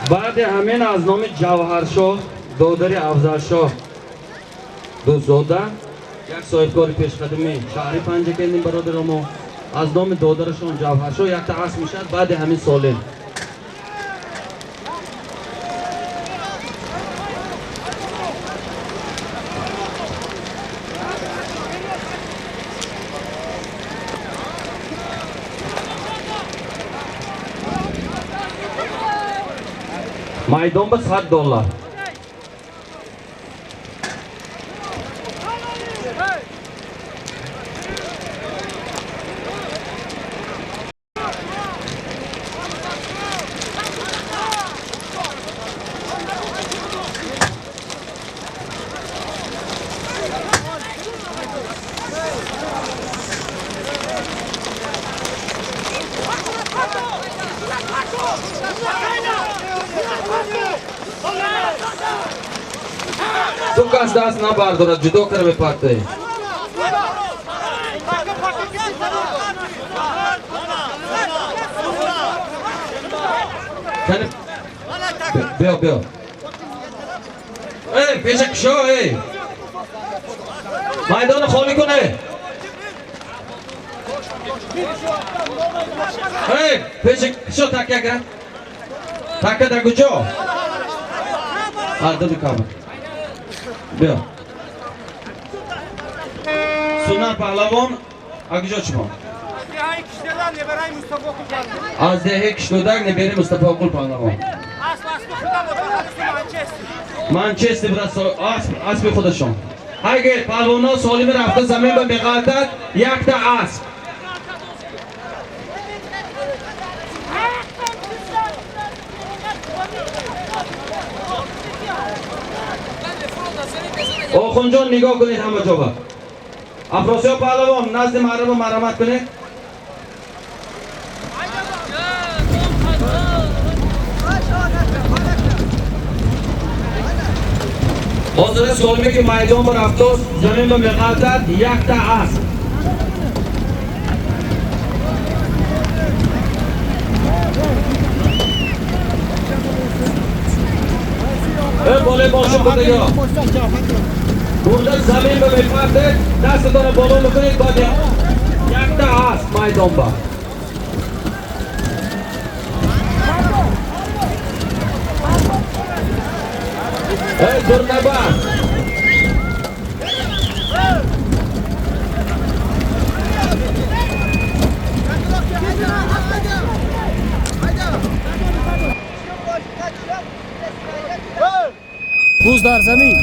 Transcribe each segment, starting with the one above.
Баъди ҳамин аз номи Ҷавҳаршоҳ, додари Афзалшоҳ Дӯстзода, як соҳибкори пешқадами шаҳри Панҷакентим бародаро мо, аз номи додарашон Ҷавҳаршоҳ якта асп мешавад баъди ҳамин солим. Майдон ба $100. Ту кас даст набардорад, ҷудо кара мепартоӣ. Биё, биё. Эй, пеша кушо, эй. Майдонро холӣ кун, эй. Эй, пеша кушо, такя кар. Така дар куҷо? Ардуди каба. Биё. Суннат паҳлавон, а куҷо шумо? Аз деҳаи Кишлудак небери Мустафоқул паҳлавон. Манчестер аспи худашон. Агар паҳлавонҳо солими рафта замин ба меғалтад, якта асп. Охунҷон нигоҳ кунед ҳама ҷоба. Афросиёб паҳлавон назди маҳрама марҳамат кунед. Ҳозира солиме ки майдон ба рафтост, замин ба меғалтад, якта асп. Боле бошум будагиҳо. Бурда замин ба мепартед, дастатонро боло мекунед, баъд якта асп майдон ба. Эй, дурнабар! Буз дар замин.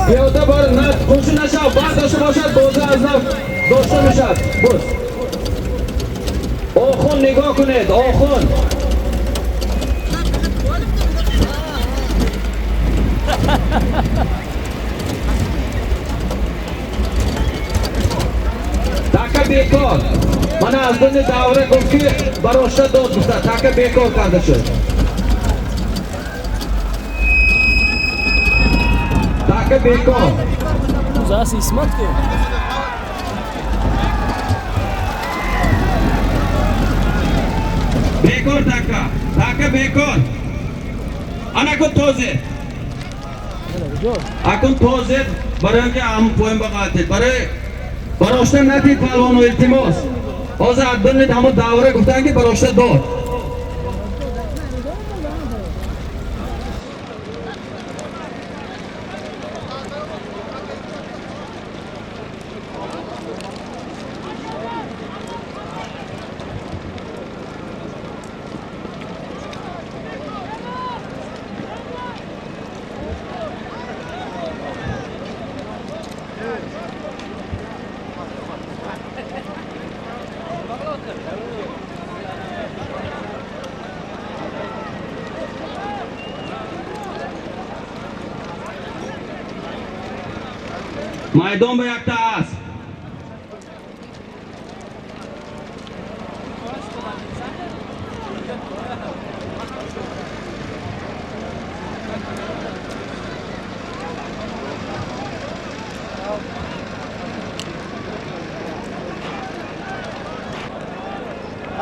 Пиёда бар қӯши нашав, бардошта бошад, боза аз нав дошта мешавад. Буз. Охун нигоҳ кунед, охун. Така бекор. Мана аз дуни давра гуфт ки барошта дод гуфта, така бекор карда шуд. Така бекор. Буз исмат ки. Бекор така, така бекор. Ана кун тозе. Акун тозе барои ки ҳам поин бағалтед. Барои барошта надид палвону илтимос. Ҳозир аддунид ҳамон давра гуфтанд ки барошта дод. Майдон ба якта асп.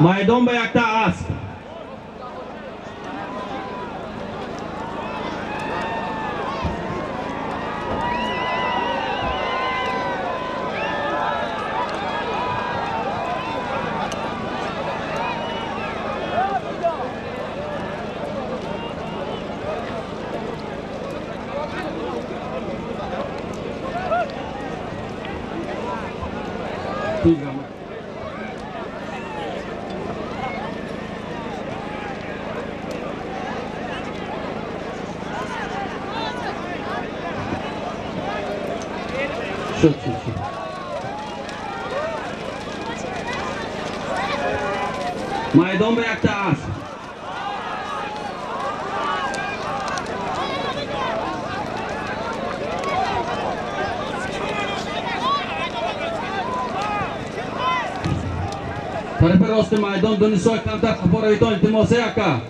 Майдон ба якта асп. Шуд, шуд, шуд. Майдон ба якта асп. Тарафи рости майдон ду нисои камтар қафо равитон, илтимосе яка.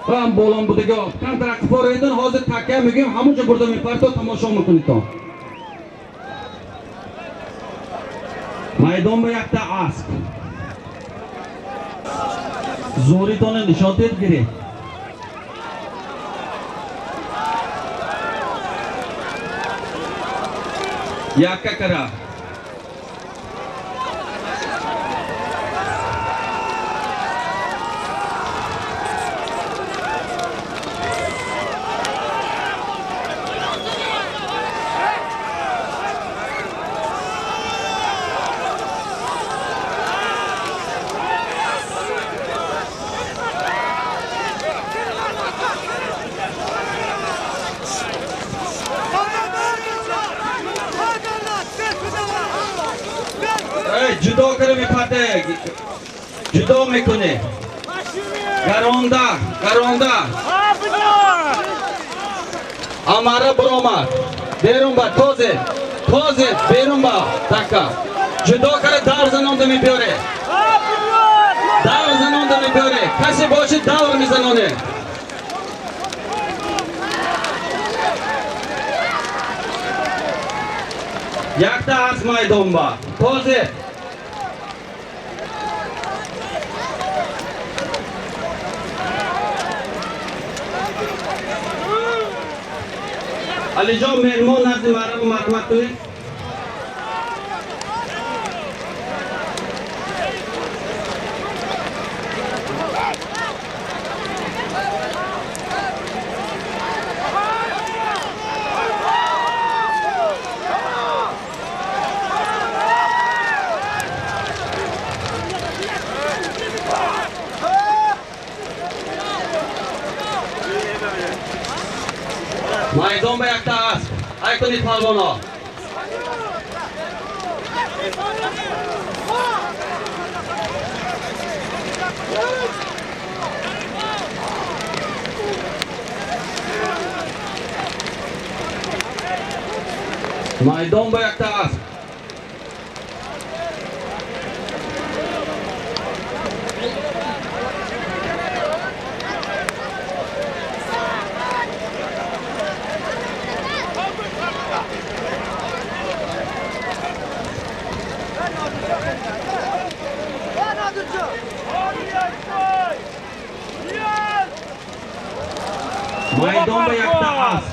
Ам болон будиго. Камтар қафо равитон, ҳозир такя мегӯем, ҳамонҷо бурда мепарто, тамошо мекунитон. Майдон ба якта асп. Зӯритонро нишон дед гиред. Якка кара. Ҷудо кара мепарте, ҷудо мекуне. Гаронда, гаронда. Амара буромад. Берун ба, тозе, тозе, берун ба, така. Ҷудо кара давр занонда мебиёре. Давр занонда мебиёре. Касе боши давр мезаноне. Якта аз майдон ба. Тозе. Алиҷон, меҳмон назди маҳрабу марҳамат кунед. Майдон ба якта асп. Ай кунед палвоно. Майдон ба якта асп. Майдон ба якта асп.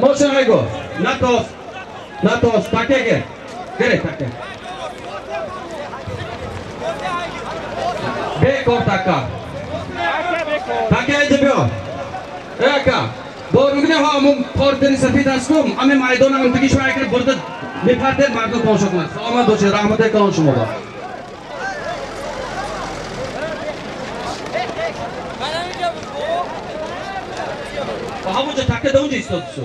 Мошин айго. Натос. Натос, такеге. Гире таке. Бекор така. Таке айде биё. Эка. Бо мебине ҳа ҳамун портери сафид аст ку, ҳамин майдон ҳам тиги шумо якре бурда мепартед, мардум тамошо кунад. Саломат бошед, раҳмати калон шумо ба. Ба ҳамунҷо таке да унҷо истоди су.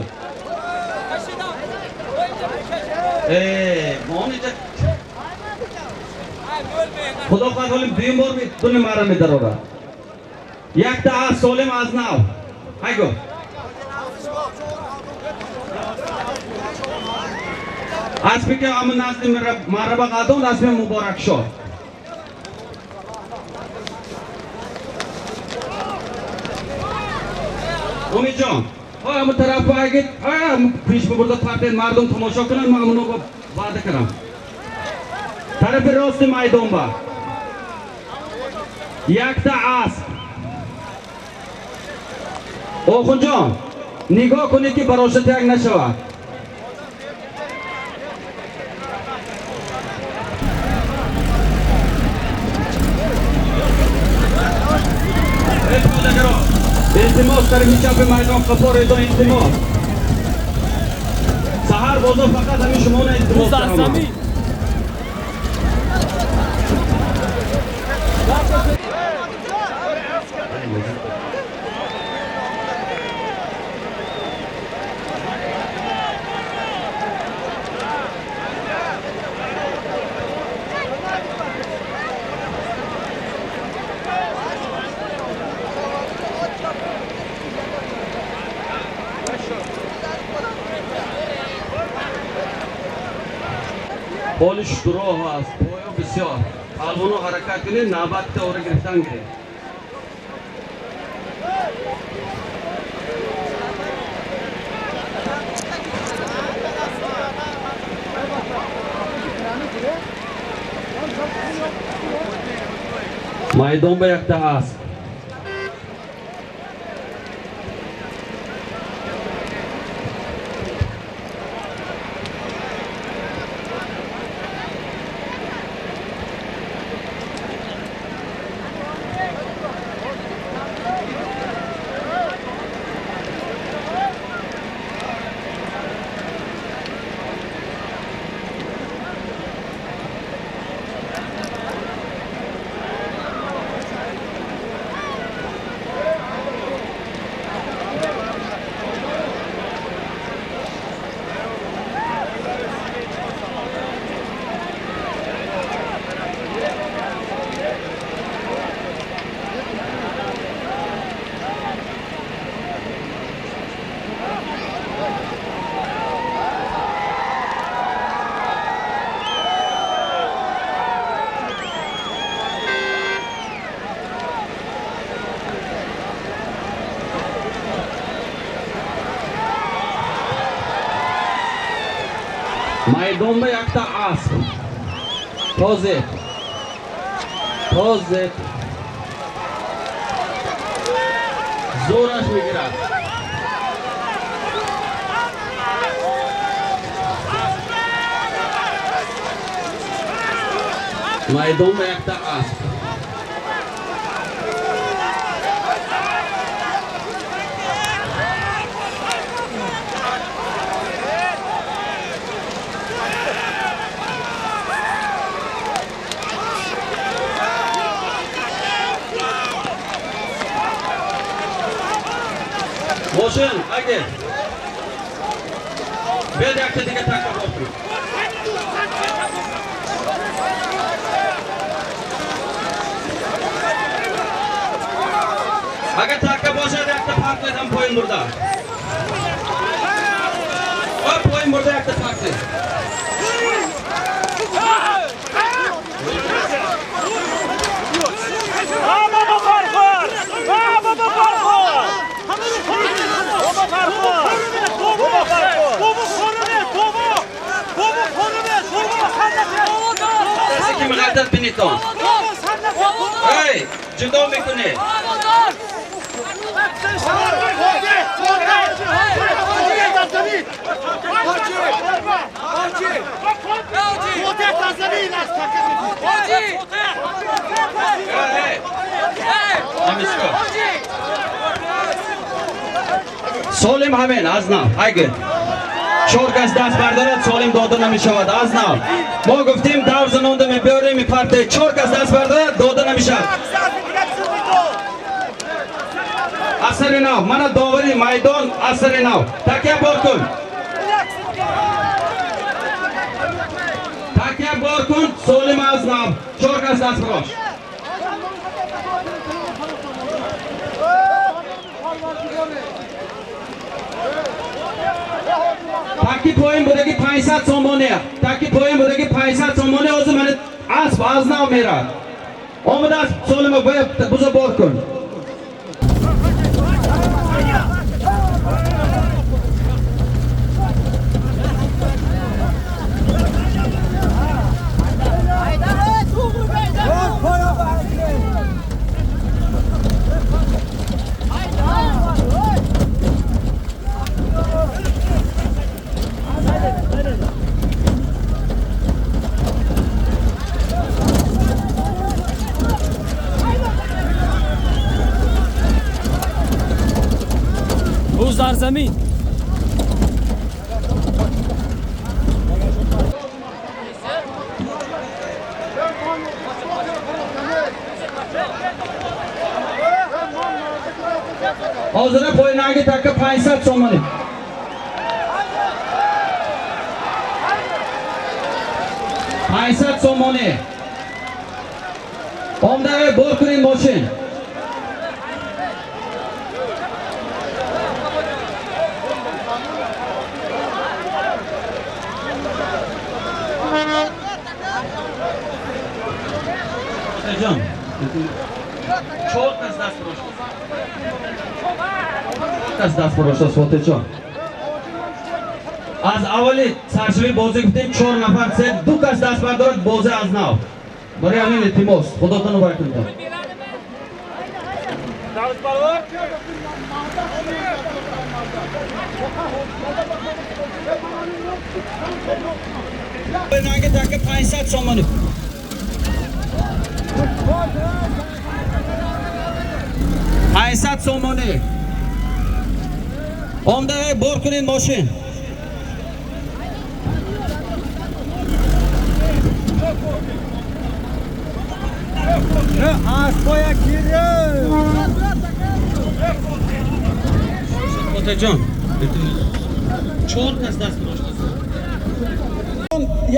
Э, мо онҷо Худо хоҳад ҳолим дуюм бор дуни мара медарорад. Якта аз солим аз нав. Ҳайго. Аспи ки ҳамун назди мараба қадон аспи Муборакшоҳ. Умидҷон, ҳа ҳамун тараф агид, ҳа ҳамун пеш бибурда партед мардум тамошо кунанд, ман ҳамуно ваъда кардам. Тарафи рости майдон ба. Якта асп. Охунҷон, нигоҳ кунед ки барошат як нашавад. Илтимос, тарафи чапи майдон қафо резон, илтимос. Саҳар бозор фақат ҳамин шумоно илтимос кардам. Ҳоли шутуроҳ аст, поё бисёр. Палвоно ҳаракат кунед, навбат теора гирифтан гиред. Майдон ба якта асп. Майдон ба якта асп. Тозет. Тозет. Зӯраш мегирад. Майдон ба якта асп. Мошин, аге. Биёд якта дига такка бохӯред. Агар такка бошад, якта партлед ҳам поин бурда. О, поин бурда якта партлед. Баба Фархор! Баба Фархор! Баба Фархор! Баба Фархор! Касе ки меғалтад бинитон. Эй, ҷудо мекунед. Солим ҳамин аз нав. Айгир. Чор кас даст бардорад, солим дода намешавад аз нав. Мо гуфтем давр занонда мебиёрем мепарте. Чор кас даст бардорад, дода намешавад. Асари нав, мана довари майдон асари нав. Такя бор кун. Такя бор кун, солим аз нав. Чор кас даст бардорад. Таки поин будаги 500 сомоне. Таки поин будаги 500 сомоне. Озу мани асп аз нав мерад. Омадааст солима бояд бузо бор кун. Дар замин. Ҳозира поинаги така 500 сомонӣ. 500 сомонӣ. Омда бор кунед мошин. Ҷон. Чор кас даст бардошт. Чор кас даст бардошт, Фотеҳ ҷон. Аз аввали саршавии бозӣ гуфтем чор нафар, се ду кас даст бардорад, бозӣ аз нав. Барои ҳамин илтимос, худотон муборак кунед. Наги така 500 сомонӣ. 500 сомонӣ. Омда бор кунед мошин. Фотеҳ ҷон, чор кас даст бардошт.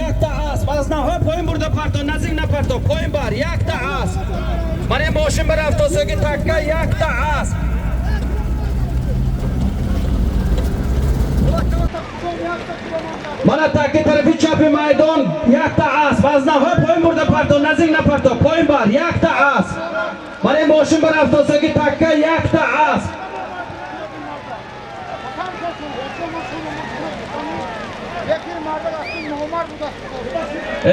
Якта асп аз нав поин бурда парто, наздик напарто, поин бар, якта асп. Ман мошин барафтосоги такка якта асп. Мана такки тарафи чапи майдон якта асп аз нав поин бурда парто, наздик напарто, поин бар, якта асп. Ман мошин барафтосоги такка якта асп.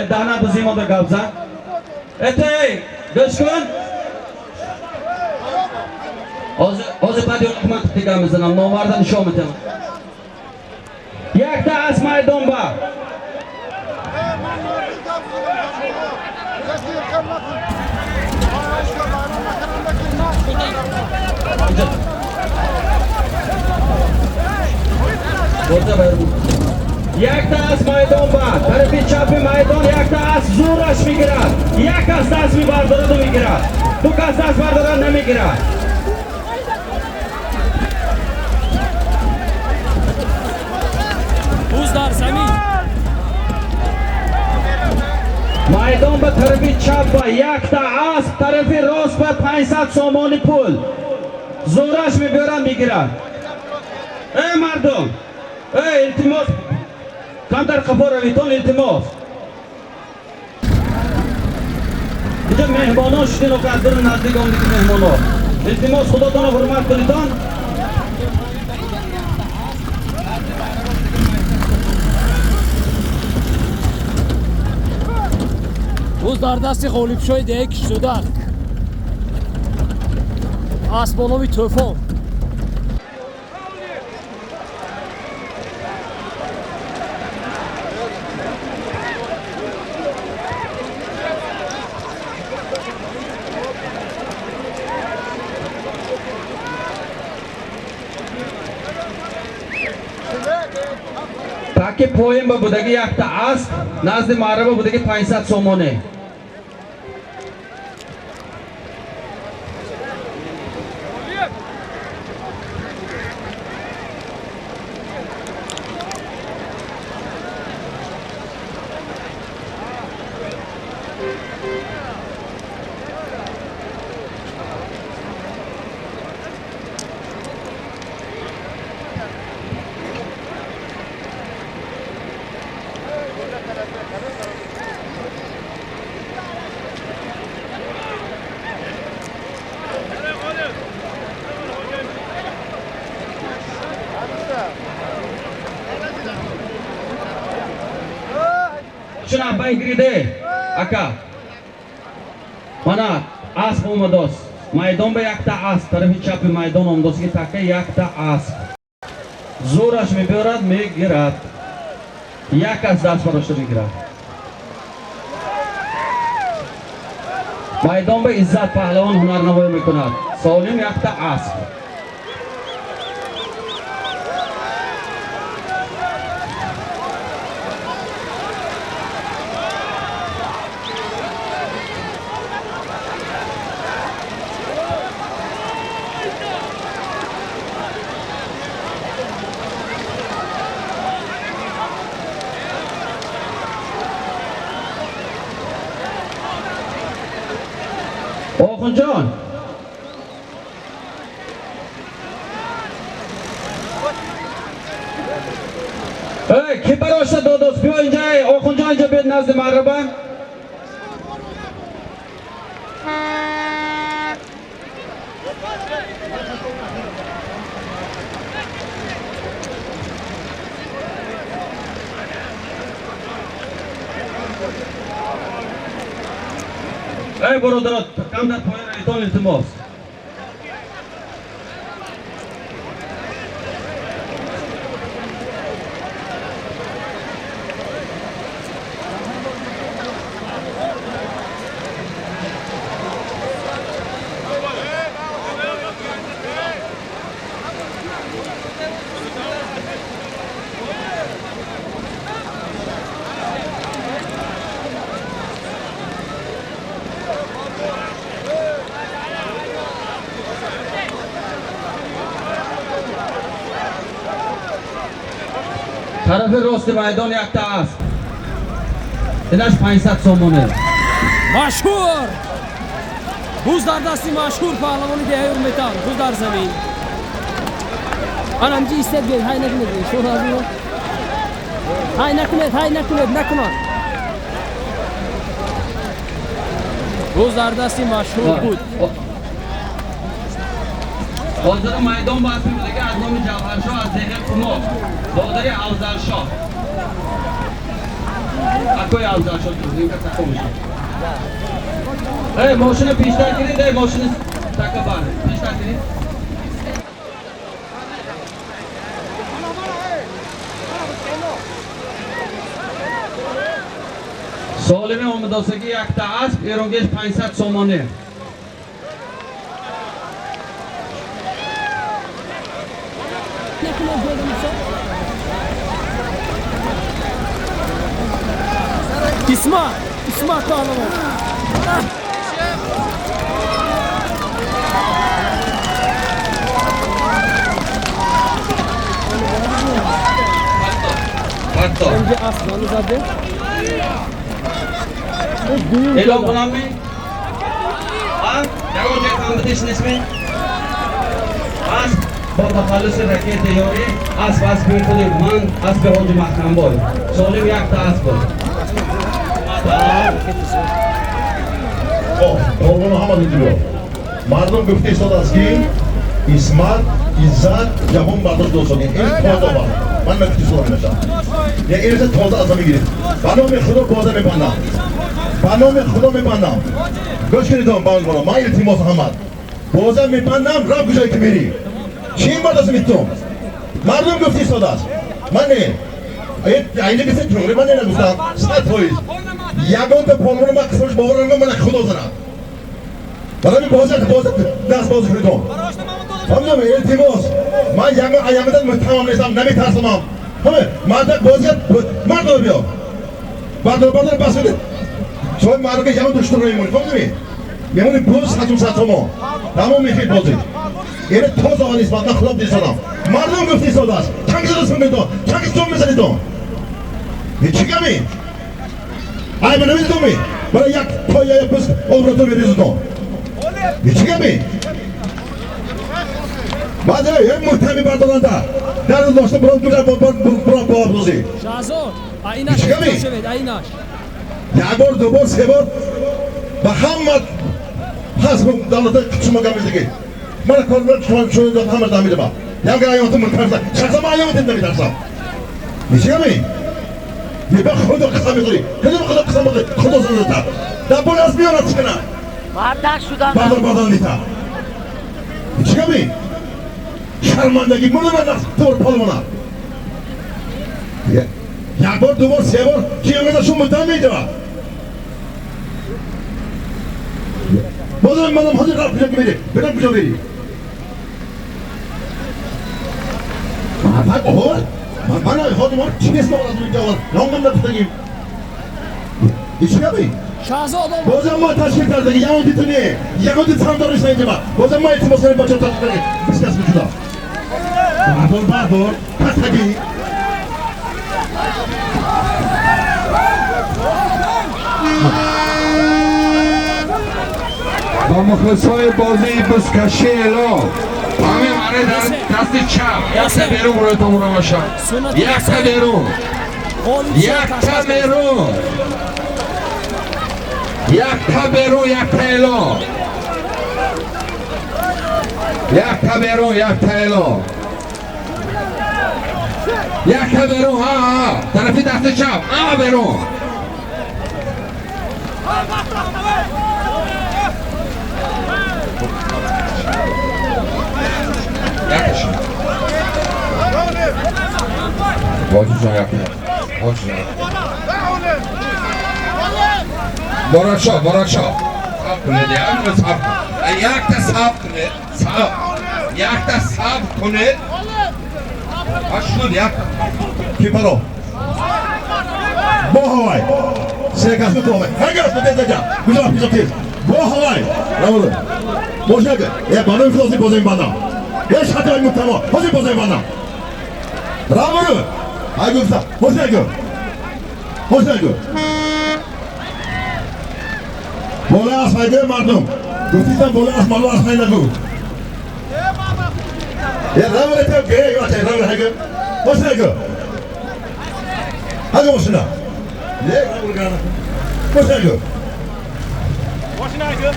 Дана бузимода гап зад. Эй, гӯш кун. Ҳозир баъди он ман тига мезанам, номарда нишон медиҳам. Якта аз майдон ба. Якта аз майдон ба. Тарафи чапи майдон якта аз зӯраш мегирад. Як кас даст мебардораду мегирад. Ду кас даст бардорад намегирад. Буз дар замин. Майдон ба тарафи чап ба якта асп, тарафи рост ба 500 сомони пул. Зӯраш мебиёрад мегирад. Эй мардум, эй илтимос, камтар қафо равитон илтимос. Инҷо меҳмонон шудин, аз дур наздик омдиги меҳмонон. Илтимос, худотонро ҳурмат кунитон. Буз дар дасти ғолибшоҳи деҳаи Киштудак. Асп бо номи Тӯфон. Поин ба будаги якта асп, назди маъраба будаги 500 сомоне. Гириде ака, мана асп омадост майдон ба, якта асп тарафи чапи майдон омадост, ки така якта асп зӯраш мебиёрад, мегирад, як аз даст бардошта мегирад. Майдон ба Иззат паҳлавон ҳунарнамоӣ мекунад. Солим якта асп. Охунҷон, эй, ки барошта додост, биё инҷа. Эй Охунҷон, инҷа биёд, назди маъраба. Эй бародарот, камдар поён равитон, илтимос. Тарафи рости майдон якта асп, инаш 500 сомоне. Машҳур буз дар дасти машҳур паҳлавони деҳаи Урметан. Буз дар замин, анамҷи истед гед. Ҳай накунед, шон аз ҳай накунед, ҳай накунед, накунад. Буз дар дасти машҳур буд. Ҳозир майдон ба аспи будаги аз номи Ҷавҳаршоҳ аз деҳаи Қумоб, додари Афзалшоҳ, акои Афзалшоҳ. Тако мешавад. Эй, мошина пештар кунед, эй, мошини така бар пештар кунед. Солими омадосагӣ якта асп, эронгеш 500 сомоне. Исмат, Исмат паҳлавон. Инҷа асп заде. Эълон кунамми? Ягон ҷой камбудиш нестми? Асп бо тахаллуси Ракета ёрӣ, асп аспи худи ман, аспи ҳоҷи Маҳкамбой. Солим якта асп буд. Полвону ҳама дидиро. Мардум гуфта истодааст, ки Исмат Иззат ҷаҳон бардошт досони. Ин тоза овард. Ман нагуфти истодам меша. Я инаса тоза аз замин гирифт. Ба номи Худо боза мебандам. Ба номи Худо мебандам. Гӯш кунед, баҳлвоно, ман илтимос ҳамад. Боза мебандам, рафт куҷое ки мерӣ. Чӣ мард митум? Мардум гуфти истодааст. Ман не. Айни бисе туғри ман не нагуфтам. 100%. Ягонта полвоно ман қисмаш бовар намекунам, ман Худо занад. Барои боза боза даст бозӣ кунедон. Фаҳмидам, илтимос. Ман ягон аямадан муттаҳам нестам, наметарсамам. ҳама мардак бозият мардо биё бардор бардор бас кунед соҳиби маърака ягон душтур намемонед фаҳмидӣ мемонӣ боз хатум сатомо тамом мехед бозӣ эре тоза ва нисбат на худам дисодам мардум гуфти истодааст чанд киса даст мекунед чанд киса тон мезанед чӣ гами ай ма намедидоми барои як поя як буз оброто мерезудон чӣ гами баъд муҳтами бардоранда дар дошта бурон бурон бозӣ Шаҳзод айнаш Чӣ гами? шавед айнаш як бор ду бор се бор ба ҳама ҳаст давлата шумо гап мезаги мана кор шумо ҳама дамидама як аёматон мутарса шахсан ман аёматон намитарсам чӣ гами ба худо қасам мехӯрӣ кадом худо қасам мехӯрӣ худо зинда дар бол аз миёнат чикана Мардак шудан бардор бардор нита чӣ гами шармандагӣ мурда тор полмона як бор ду бор се бор ки шум муттаҳам мешавад бозам манам ҳозир рафт куҷо ки мерӣ бирам куҷо мерӣ мардак овар ман ҳозир ман чӣ нест аз инҷо овар номам нагуфтагим чӣ гами Шаҳзод омад бозам ма ташкил кардаги ягон ту не ягон ти сандориш на инҷа бозам ма илтимос кардем бачаҳо ташкил кардаги 20 кас мешуда бардор бардор кастагӣ با مخلصای بازی بزکشی اعلام همه برای دست چپ یک تا بیرون برای تو باشه یک تا بیرون یک تا بیرون یک تا بیرون یک تا اعلام یک تا بیرون یک تا اعلام یک تا بیرون ها ها طرفی دست چپ همه بیرون یکشون باجو جان یک باجو جان مراد مراد شاه صبر کنید یک تا صبر یک تا صبر کنید صبر یک تا صبر کنید اشد یک کی برو با هوای سه کس تو هوای هر کس تو تیز جا کجا پیش تیز با هوای راول باشه که یه بانوی فلوسی بازی بانم یه شاتای متما بازی بازی بانم راول ای گفتا باشه که باشه که بالا از فایده مردم گفتیدم بالا از مالو از فایده نگو یه راول تو گه یا چه راول هگه باشه که هگه باشه نه یه راول گانه باشه که باشه که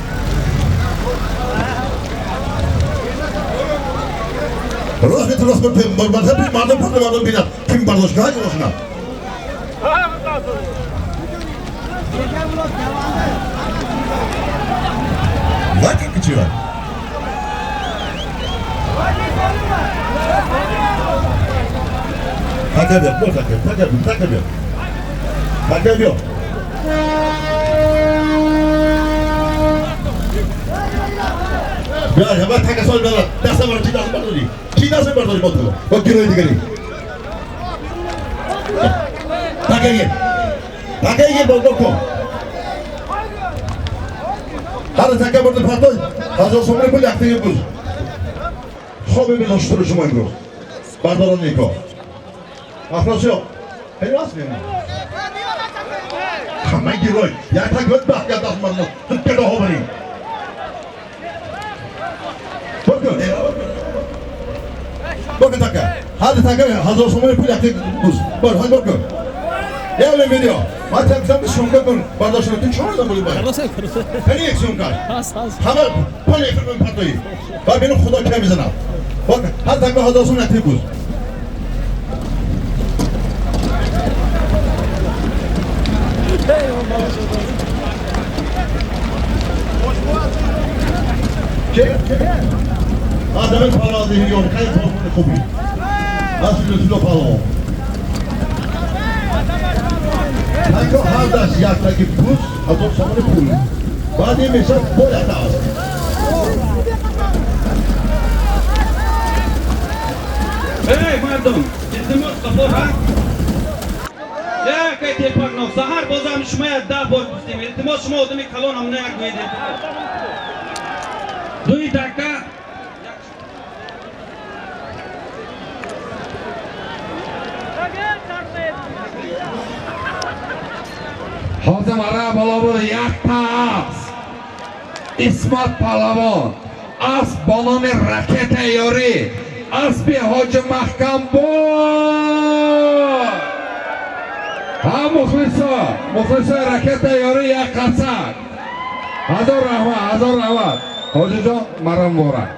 راست راست بر مردم پر مردم بیند کیم برداشت کنه هگه باشه نه Vai que tira. Takabir, bu takabir, takabir, takabir. Takabir. Ya, ya, takasol bela. Dasa var, çi dasa bardori. Çi dasa bardori botu. O giroy digari. Takabir. Takabir bol ko. هر تکه برد پرتای هزار سومنی پول یکتیگه بود خواب بین شما امروز برداران نیکا افراسیاب خیلی راست میمون همه گیرای یک تک باید بحگرد از مردم تو گدا ها بریم بکن بکن تکه هر تکه هزار سومنی پول یکتیگه بود بر هر بکن یه ویدیو من تکزم سونگا کن برداشت تو چهار تا بودی باید خیلی یک سونگا همه پل یک من پرتایی و بین خدا که میزنم هر تکه هزار سوم نتی بود که آدم پالازی یون خیلی خوبی از لطفی پالان تنها هر دست یک تکی پوست هزار سومانی پول بعد این میشه باید است ای مردم التماس Қафо якай телпак нок саҳар бозам шумо як 10 бор гуфтем. Илтимос шумо одами калон ҳамна як гӯед. Дуи така ҳозир мара боло буд якта асп. Исмат паҳлавон асп бо номи ракета ёрӣ аспи ҳоҷи маҳкам буд. Ҳа мухлисо, мухлисои ракета ёрӣ як қасак. Ҳазор раҳмат, ҳазор раҳмат. Ҳоҷиҷон мара муборак.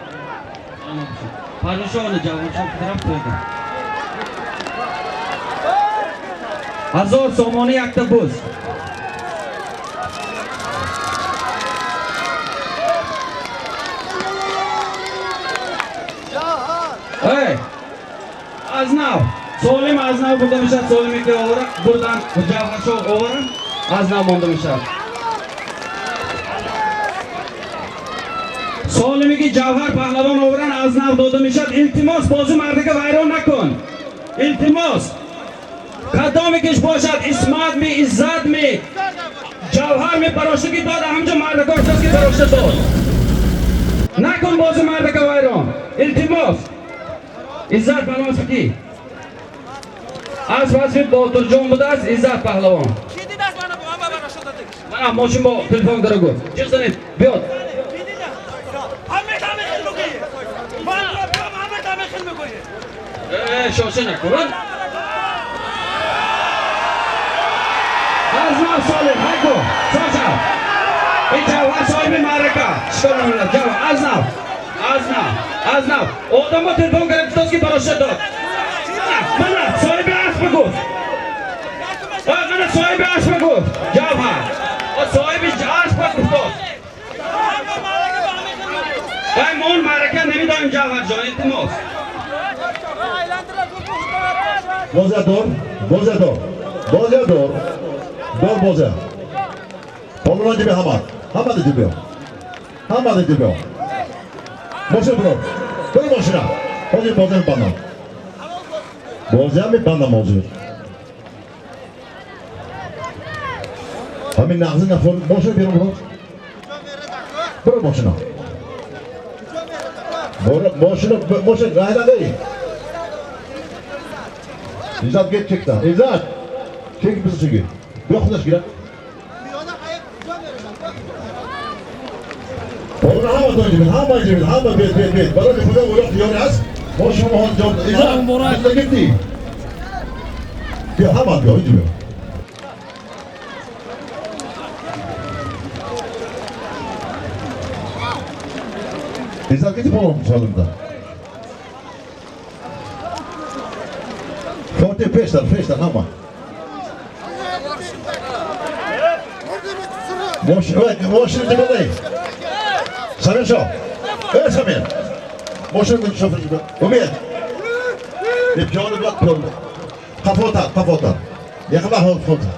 Парвишо она ҷавоншо тараф қойdi. 1000 сомонӣ якта буз. Эй, аз нав, солим аз нав бурда мешавад, солиме ки овара, бурдан ҷавҳаршо овара, аз нав монда мешавад. Солиме ки ҷавҳар паҳлавон оваран аз нав дода мешавад. Илтимос бози мардика вайрон накун. Илтимос. Кадоме киш бошад, Исмат ми, Иззат ми, ҷавҳар ми бароштаги дод, ҳамҷо мардака ошост ки барошта дод. Накун бози мардака вайрон. Илтимос. Иззат паҳлавон ки? Аз вазфи Ботурҷон будааст Иззат паҳлавон. Мана мошин бо телефон дора гуфт. Ҷиқ занед, биёд. Шоша накун. Аз нав солим, ҳайку, шоша. Ин ҷавҳар соҳиби маърака. Чикор намекунад? Ҷавҳар, аз нав. Аз нав, аз нав. Одам бо телефон гирифт, ки бароша дод. Мана соҳиби асп гуфт. Мана соҳиби асп гуфт. Ҷавҳар. Соҳиби асп гуфт. Вай мо он маърака намедонем ҷавҳарҷон, илтимос. Бозия дор, бозия дор, бозия дор, дор бозия. Полон ҷибе ҳама, ҳама ҷибе, ҳама ҷибе. Мошина бро, бро мошина. Ҳозир бозия мебандам. Бозия мебандам ҳозир. Ҳамин нағзи нафор мошина берун бро. Бро мошина. Мошина, мошина раҳ надорӣ. İzzat geç çekti. İzzat! Çek bizi çekin. Yok худаш гирад. Полона ҳама донҷибед, ҳама ҷибед, ҳама бед, бед, бед. Барои худо улоқ ёри аст. Мо шумо ҳозир ҷавоб Иззат, иззат гирифтӣ. Биё, ҳама биё, инҷо биё. Иззат гирифти полон солимда. Фотиҳ пештар, пештар ҳама. Мошина ҷибадай. Самир шо. Э Самир. Мошина шофер ҷиба. Умед. Пиёда биёд, пиёда. Қафотар, қафотар. Яқин вақт фотар.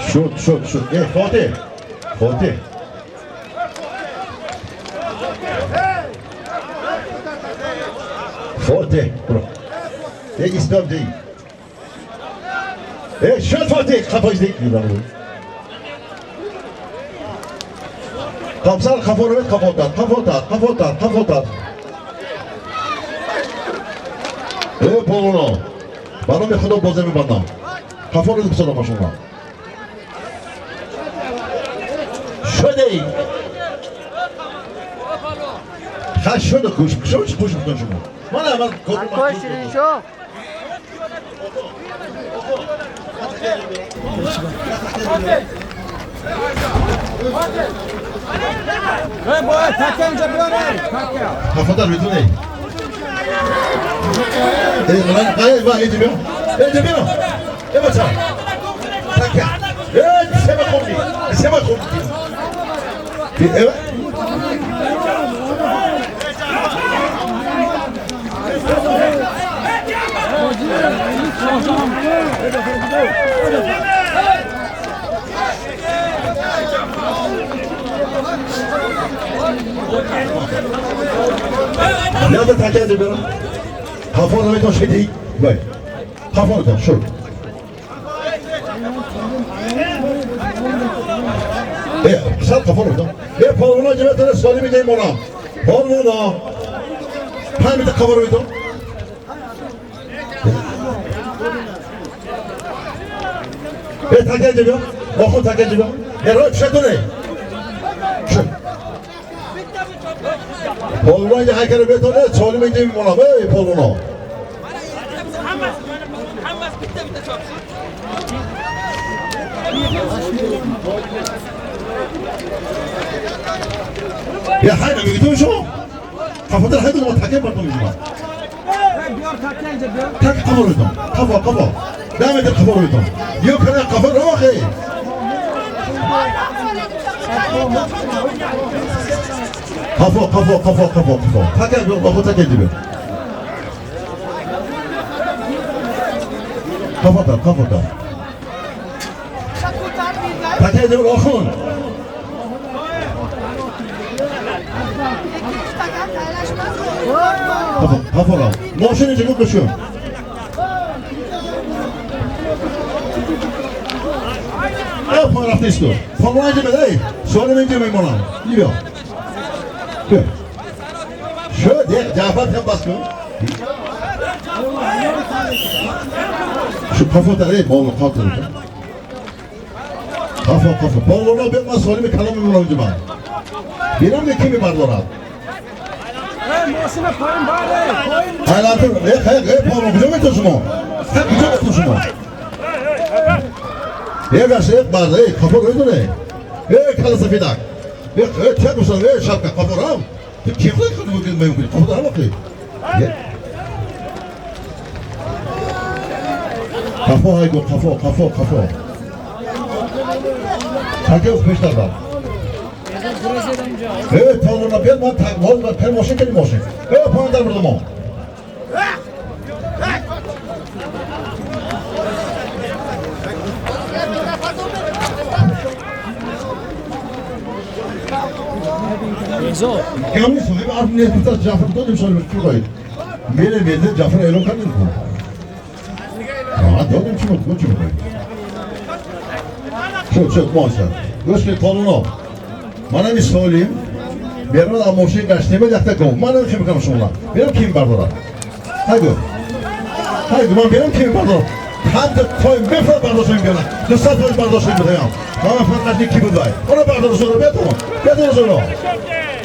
Шуд, шуд, шуд. Э Фотиҳ. Фотиҳ. Фотиҳ, бро. Э истом ди. Э шуд Фотиҳ, қафош ди. Қапсал қафо равед, қафотар, қафотар, қафотар, қафотар. Э полоно. Ба номи Худо боза мебандам. Қафо равед бисодам машона. Шудей. Ха шуд куш, шуд куш бикун шумо. Ман аввал Ҳамкор Шириншоҳ. Қафотар медунӣ. Э ман қай ва эҷи биё. Эҷи биё. Э бача. Така. Э сема хурди. Сема хурди. Э Nerede takip ediyorum? Қафо наметон шиди. Вай. Қафо наметон шуд. Сад қафо наметон. Палвона ҷамъиятара соли медиҳем мона. Палвона. 5 метр қафо наметон. Такя ҷабиё. Охун такя ҷабиё. Рой пишатоне. Шуд. Палвона инҷа ҳайкара бетоне соли медиҳем мона. Палвона. يا حاجة بيجيتوا شو؟ قفا حاجة ما تحكي برضو مجمع. تك قفا قفا قفا دائما القفا ريتم. يوم كان قفا روحي. قفا قفا قفا قفا قفا. تك قفا تك جيبه. قفا قفا تك جيبه آخون. قفا ماشین اینجا گفت بشون. پایین رفته ایستو. پایین اینجا بده. سوال اینجا میمونم. بیا. بیا. شد یک جعفر هم بس کن. شو قفا تره بالا قفا تره. قفا قفا. بالا بیا من سوالی کلام میمونم اینجا من. بیرم که کی میبردارد. حالاتون خیر پالون کجا میتون شما؟ کجا میتون شما؟ یه گشت یک برده کافر روی دونه کل سفیدک چه گوشتن شبکه کافر هم تو کی خود خود میکنی کافر هم وقتی کافر های گو کافر کافر کافر تاکه پیش دارم پالونا بیاد من تک پر ماشین کردیم ماشین پایین در بردم ما گامی صاحب حرف نیست از جعفر دادیم سال چی خواهید میره میده جعفر اعلام کردیم کن دادیم چی بود چی میخواهید شد شد ماشین گوش کنید پالونا من همین سالیم بیرون از ماشین گشتیم یکتا گم من نمیخوام بکنم شما بیرم کیم بردارم هایگو هایگو من بیرم کیم بردارم حتی تایم بفرد برداشتیم بیرم 200 پای برداشتیم بیرم من فرق نکنی کی بود وای اونو برداشت رو بیاد بیاد رو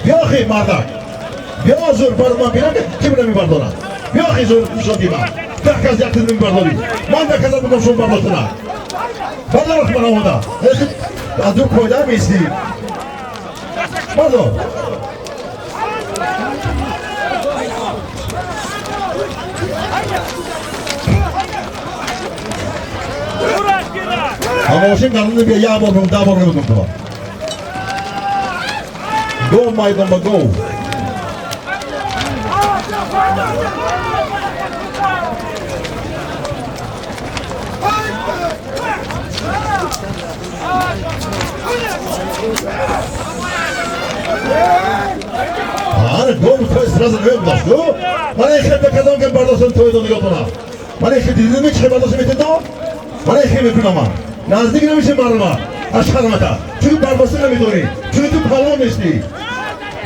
بیا خی مردک بیا زور بر من بیرم که کی بودم میبردارم بیا خی زور شدی من ده کس یک تیز میبرداری من ده کس بکنم شما برداشتنم بردارم من آمدم از دور پایده میستی بردار ماشین قراره بیا یه بار 10 بار نمیدونم تو گو مایدان با گو آره گو تو استراز نمیداشت گو من این خیلی بکردم که برداشتم توی دو نگاه کنم من این خیلی دیدم که برداشتم میتونم من این خیلی میکنم من نزدیک نمیشه مردم از خدمتا چون برباسه نمیدونی چون تو پلوان نیستی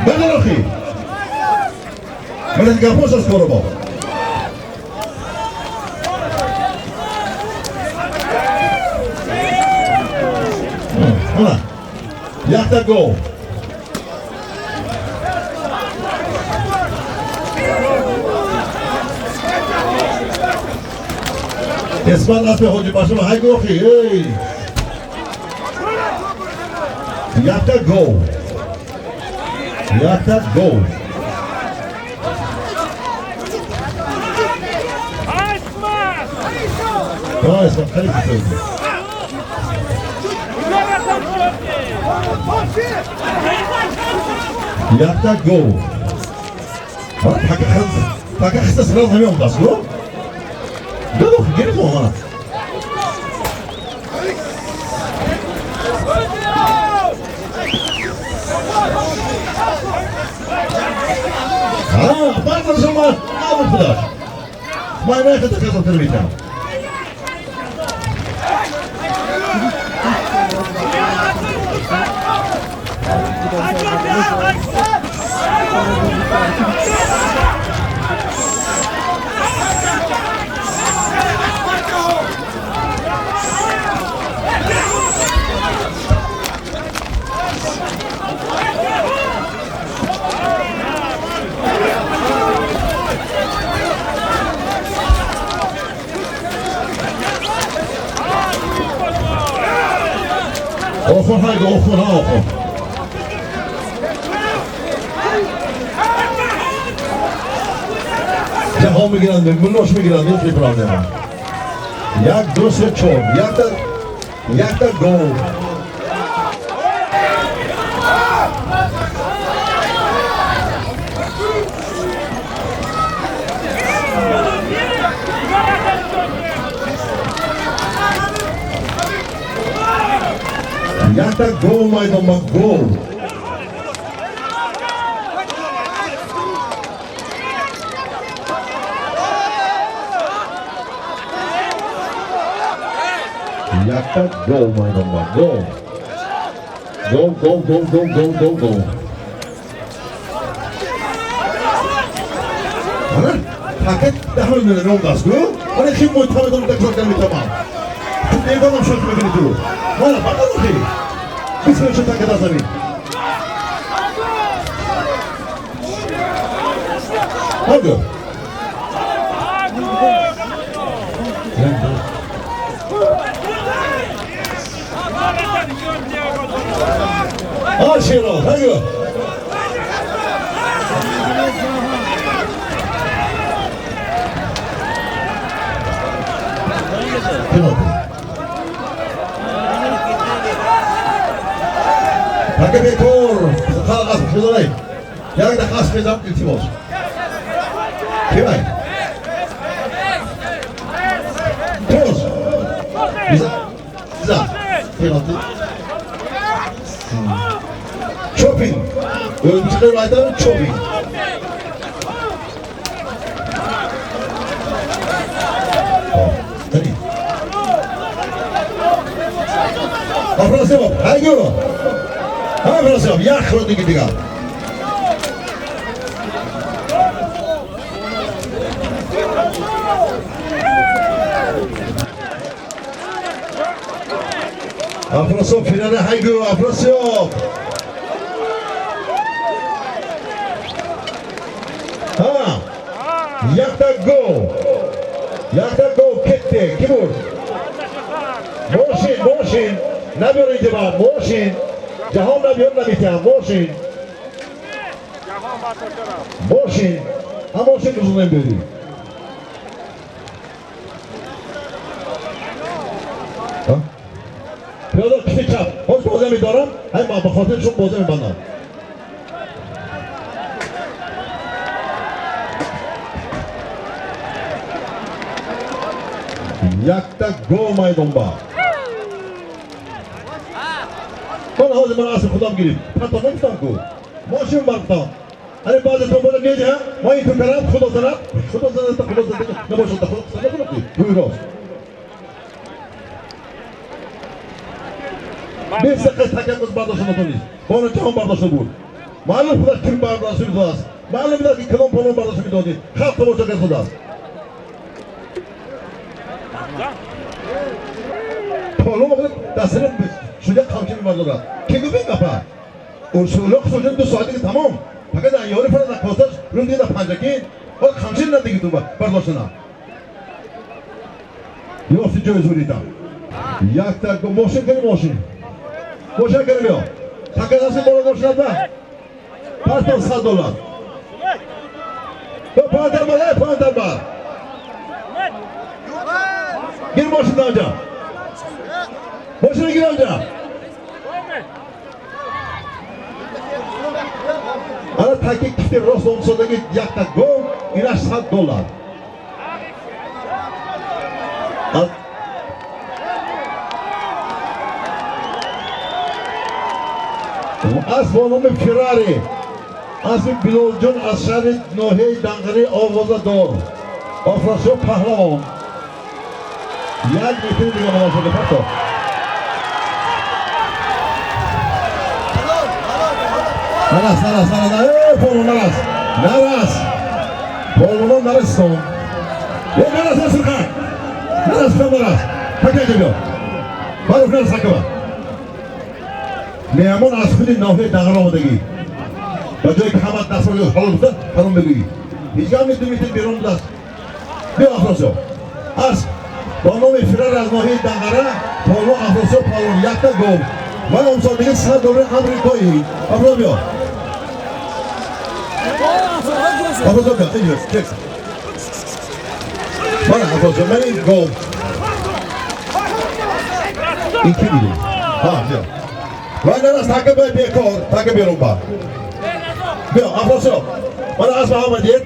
بردار آخی من از گپوش از کارو با هنا یخت گو اسمان اسب حاجی باشم های گوخی ای یخت گو یخت گو اسمان خیلی خوبه یخت گو تاکه خسته سراز نمیام دست گو دادو گرفت آمد بردار شما آمد خودش Ман нахоҳам казотар метам. Охун ҳайда, охун ҳа, охун. Ҷаҳон мегиранд, муллош мегиранд, ҳеҷ проблема. 1, 2, 3, 4. Якта гол. Якта гол майдон ба гол. Якта гол майдон ба гол. Гол, гол, гол, гол, гол, гол, гол. Ана, фақат 10 миллион даст гу. Ана хим муйтамадон такрор метавонам. Ту медонам шок мекунӣ ту. Мана фақат хи. Бисмиллоҳ такада замин. Ҳаго. Аширо, ҳаго. Таке бекор, халқ аз хизонай. Як дақиқа аз хизам илтимос. Кимай? Тоз. Биза. Биза. Пеналти. Чопин. O'zbekcha aytamiz chopin. Afrasiyab, haygo. Afrasiyab, yaxshi degi degan. Afrasiyab finale haygo, Afrasiyab. Ha. Yakta gol. Yakta gol ketdi. Kim urdi? Moshin, Moshin. Nabir intiba, Moshin. Jahon nabir nabita, Moshin. Moshin. Ha Moshin uzundan berdi. Ha? Piyoda kishi chap. Hozir bozor medoram. Hay ma baxotir shun bozor mebandam. Yakta gol maydonba. Mana hozir mana asl xudom girib. Hatto nima ku? Moshin barqdan. Hani ba'zi to'plar nega? Moy ko'karab, xudo sanab, xudo sanab, xudo sanab, nima bo'lsa xudo sanab, buyruq. 5 daqiqa takamiz bardoshini to'liz. Buni jahon bardoshi bu. Ma'lum xudo kim bardoshi biladi. Ma'lum biladi ki kalon polon bardoshi biladi. Xalq tomosha qiladi. Polon dastini shunga qamchi bardorad. Kim gupin gapa? Ursulok so'jin 2 soatga tamom. Faqat yori farada qo'sash, rundida panjakin, o qamchi nadigi tuba bardoshina. Yo'q, joy zo'rita. Yakta moshin qani moshin. Moshin qani yo'q. Takadasi bola moshinada. Pastor $100. Yo pantar bor, pantar bor. Gir moshindan anja. Moshinga gir anja. Ana taki kifti rost omsodagi yakta gol, inash $100. Аз бо номи Феррари, аспи Билолҷон аз шаҳри ноҳияи Данғарӣ овоза дор. Афросиёб паҳлавон. Як метр дига муносиб парто. Нарас, нарас, нарас, эй, полу нарас, нарас, полуно нарассон. Е, нарас, нарас, сурхан, нарас, нарас, такай ҷо биё. Бароф нарас такаба. Меҳмон аз худи ноҳияи Дағара омадагӣ. Ба ҷое ки ҳама дастро ҳоло гуфта, ҳаром мегӯӣ. Ҳеҷ гап нест, 2 метр берун будааст. Биё Афросиёб. Аз бо номи Фирар аз ноҳияи Дағара, полу Афросиёб палвон, якта гов. Ва амсол дига 100 доллари амрикоӣ. Афросиёб биё. Афросиёб биё, инҷо, кекс. Мана Афросиёб, ман ин гов. Ин ки буди? Ҳа, биё. Вай нарас, така бай бекор, така берун ба. Биё, Афросиёб. Мана асп омадед.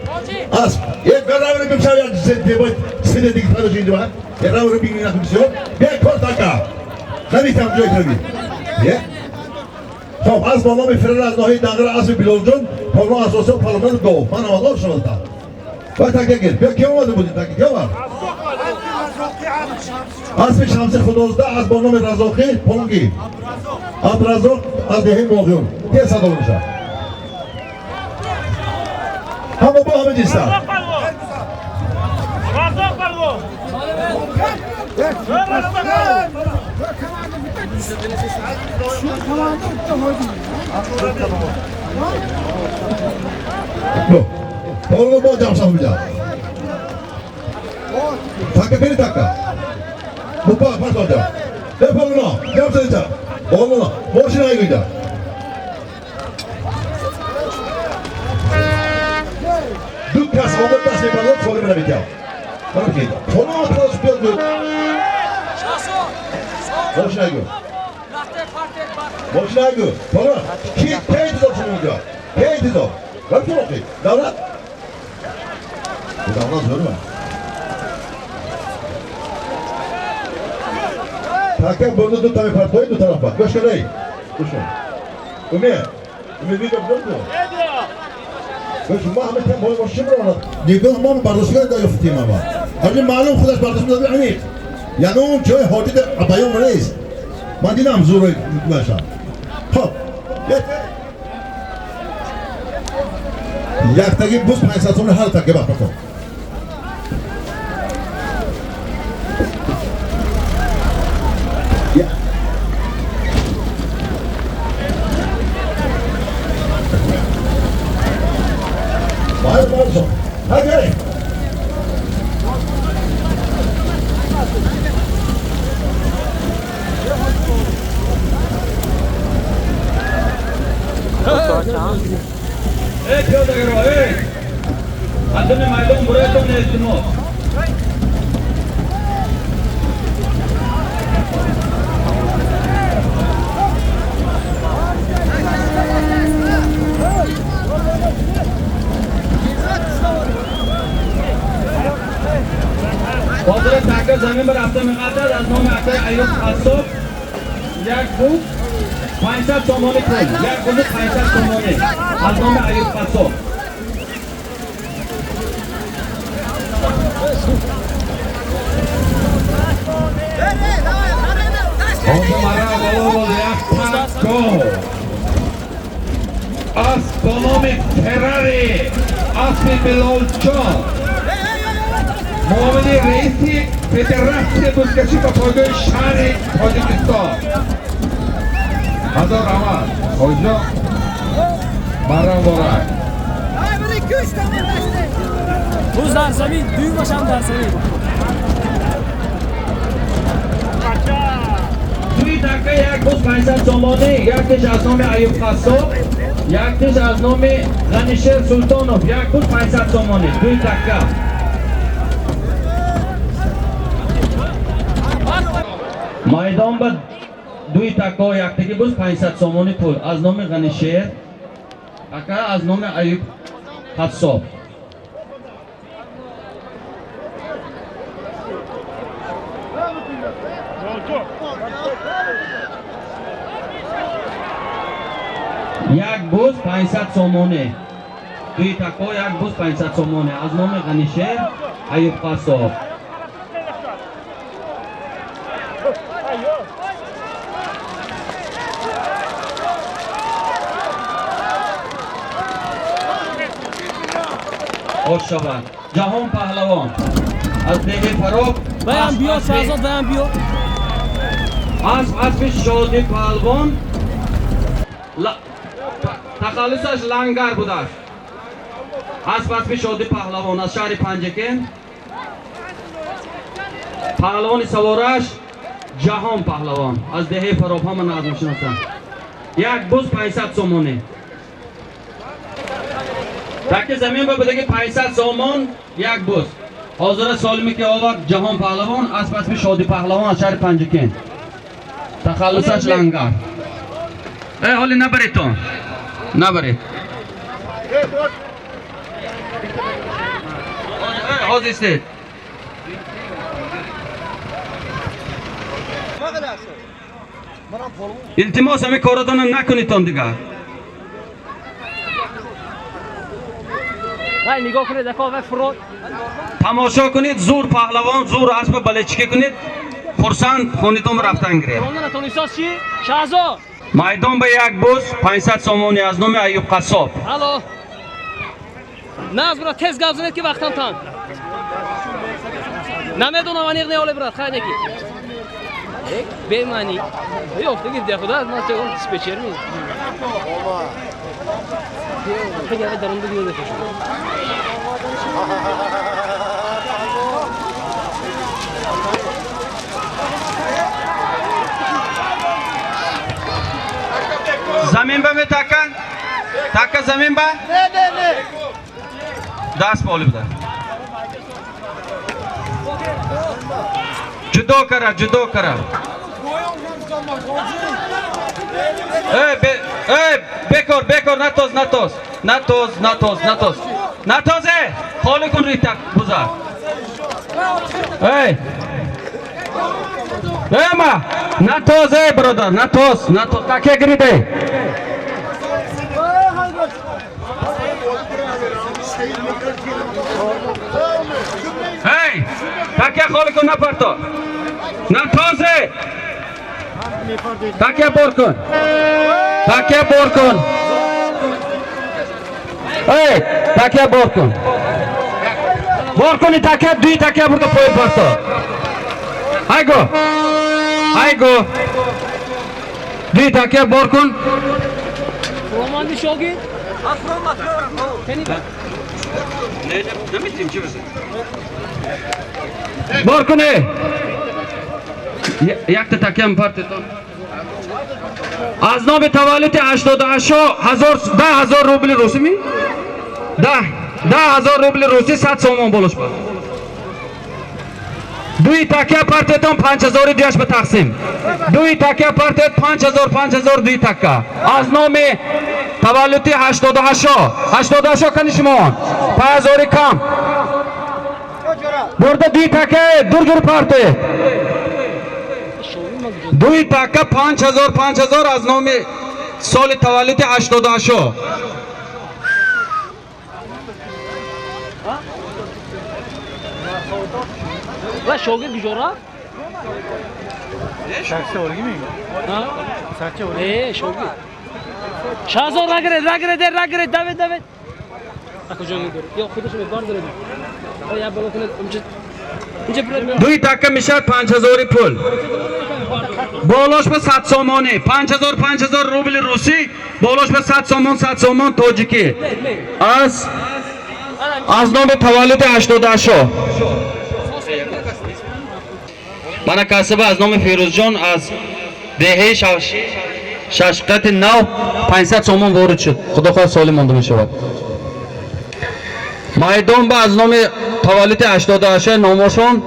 Асп. Як гараври бимшав як зедебой, сиде диги падо шинди ба. Як раври бигни наху бисёр. Бекор така. Намитам ҷой кави. Е? Хоб, аз бо номи Фирар аз ноҳияи Дағара аспи Билолҷон, полвон Афросиёб палвон гов. Ман омад, об шумода. Вай така гир. Биё, ки омада буди така? Ки омад? Аспи Шамси Худозда аз бо номи Разоқӣ, полвон ки? Абдуразоқ аз деҳаи Моғиён. Ке садо мешавад? Ҳама бо ҳама ҷистанд. Разоқ палвон. Полвон бо ҷамшав биҷа. Така кери така. Бупа партоҷа. Э полвоно, ҷамшав биҷа. Полвоно, мошина айгӯйда. Ду кас омад даст мебардод, соли менавитям. Мана бикед. Полвон палаш биёд гӯ. Мошина айгӯ. Мошина айгӯ. Полвон, ки кай интизор шумо инҷо? Кай интизор? Рафту роқи. Давлат? Давлат зӯрма. Така бурду ду тами партои ду тарафа. Гӯш куней. Гӯш кун. Умед. Умед видео бурду. Гӯш ма ҳама кам бой мошин меронад. Нигоҳ мо бардоштгоҳ даёфтем ама. Ҳамин маълум худаш бардошт мезанад амиқ. Ягон ҷои ҳодида баён нест. Ман дидам зӯрои наша. Хоб. Яктаги буз 500 сомон ҳар таке бахт кун. Эй, пиёдагаро, эй! Мардуми майдон буроятон илтимос. Ҳозира така замин ба рафта меқатад аз номи акаи Аюб Қассоб як буз 500 сомонӣ пул. Як бузи 500 сомонӣ аз номи Аюб Қассоб. Асп бо номи Феррари, аспи Билолҷон, муовини раиси федератсияи бузкашӣ ба пойгоҳи шаҳри Тоҷикистон. Ҳазор раҳмат, хоҷиҷон, барам муборак. Буз дар замин, дуюмашам дар замин. Дуи така як буз 500 сомонӣ, яктиш аз номи Аюб Қассоб, яктиш аз номи Ғанишер Султонов, як буз 500 сомонӣ, дуи така. Майдон ба дуи така яктаги буз 500 сомонӣ пул аз номи Ғанишер, ака аз номи Аюб Қассоб. Як буз 500 сомонӣ. Дуи такко як буз 500 сомонӣ аз номи Ғанишер Аюб Қассоб. Хош шавад. Ҷаҳон паҳлавон аз деҳи Фароб. Баям биё Шаҳзод, баям биё. Асп аспи Шоди паҳлавон, тахаллусаш Лангар будааст. Асп аспи Шоди паҳлавон аз шаҳри Панҷакент. Паҳлавони савораш Ҷаҳон паҳлавон аз деҳаи Фароб, ҳама нағз мешиносанд. Як буз 500 сомонӣ. Таки замин ба будаги 500 сомон як буз. Ҳозира солиме ки овард Ҷаҳон паҳлавон, асп аспи Шоди паҳлавон аз шаҳри Панҷакент. Тахаллусаш Лангар. Ҳоли набаред-тон. Набаред. Ҳозир истед. Илтимос, ҳамин коротонро накунедтон дигар. Вай нигоҳ кунед, ака, вай фурод. Тамошо кунед, зур паҳлавон, зур аспа балечика кунед, хурсанд хонитон рафтан гиред. Шаҳзод. Майдон ба як буз 500 сомонӣ аз номи Аюб Қассоб. Алло. Наз брат, тез гап занед ки вақтам танг. Намедонам аниқ не оле брат, хай неки. Бемаъни. Ёфта гирди худа, ман чӣ диспетчер ми. Пега дарунда гирди. Замин ба метака? Така замин ба? Не, не, не. Даст боли буда. Ҷудо кара, ҷудо кара. Эй, бекор, бекор, натоз, натоз. Натоз, натоз, натоз. Натоз, эй! Холи кун рӯи так буза. Эй! Эй, ма! Натоз, эй, бародар, натоз, натоз. Такя гирид, эй! Эй! Такя холи кун, напарто. Натоз, эй! Такя бор кун. Такя бор кун. Эй, такя бор кун. Бор куни такя, дуи такя бурда пои парто. Айго. Айго. Дуи такя бор кун. Романди шогирд? Бор кун, эй. Якта такям партетон. Аз номи таваллуди 88 10 000 рубли русӣ ми? 10 000 рубли русӣ 100 сомон болош ба. Дуи такя партетон 5000 дуяш ба тақсим. Дуи такя партет 5000, 5000 дуи такка. Аз номи таваллуди 88. 88 кани шумо? 5000 кам. Бурда дуи такка дур-дур парте. Дуи такка 5000, 5000 аз номи соли таваллуди 88. Ва шогирд куҷо рафт? Э, шогирд. Шаҳзод нагиред, нагиред, нагиред, давед, давед. А куҷо мебаред? Ё худаш мебардоред. Я бало кунед, унҷа унҷа биред. Дуи такка мешавад 5000 пул. Болош ба 100 сомонӣ, 5000, 5000 рубли русӣ, болош ба 100 сомон, 100 сомон тоҷикӣ. Аз номи таваллуди 88. Мана касиба аз номи Фирӯзҷон аз деҳаи Шашқати Нав 500 сомон ворид шуд. Худо хоҳад солим монда мешавад. Майдон ба аз номи таваллуди 88 номошон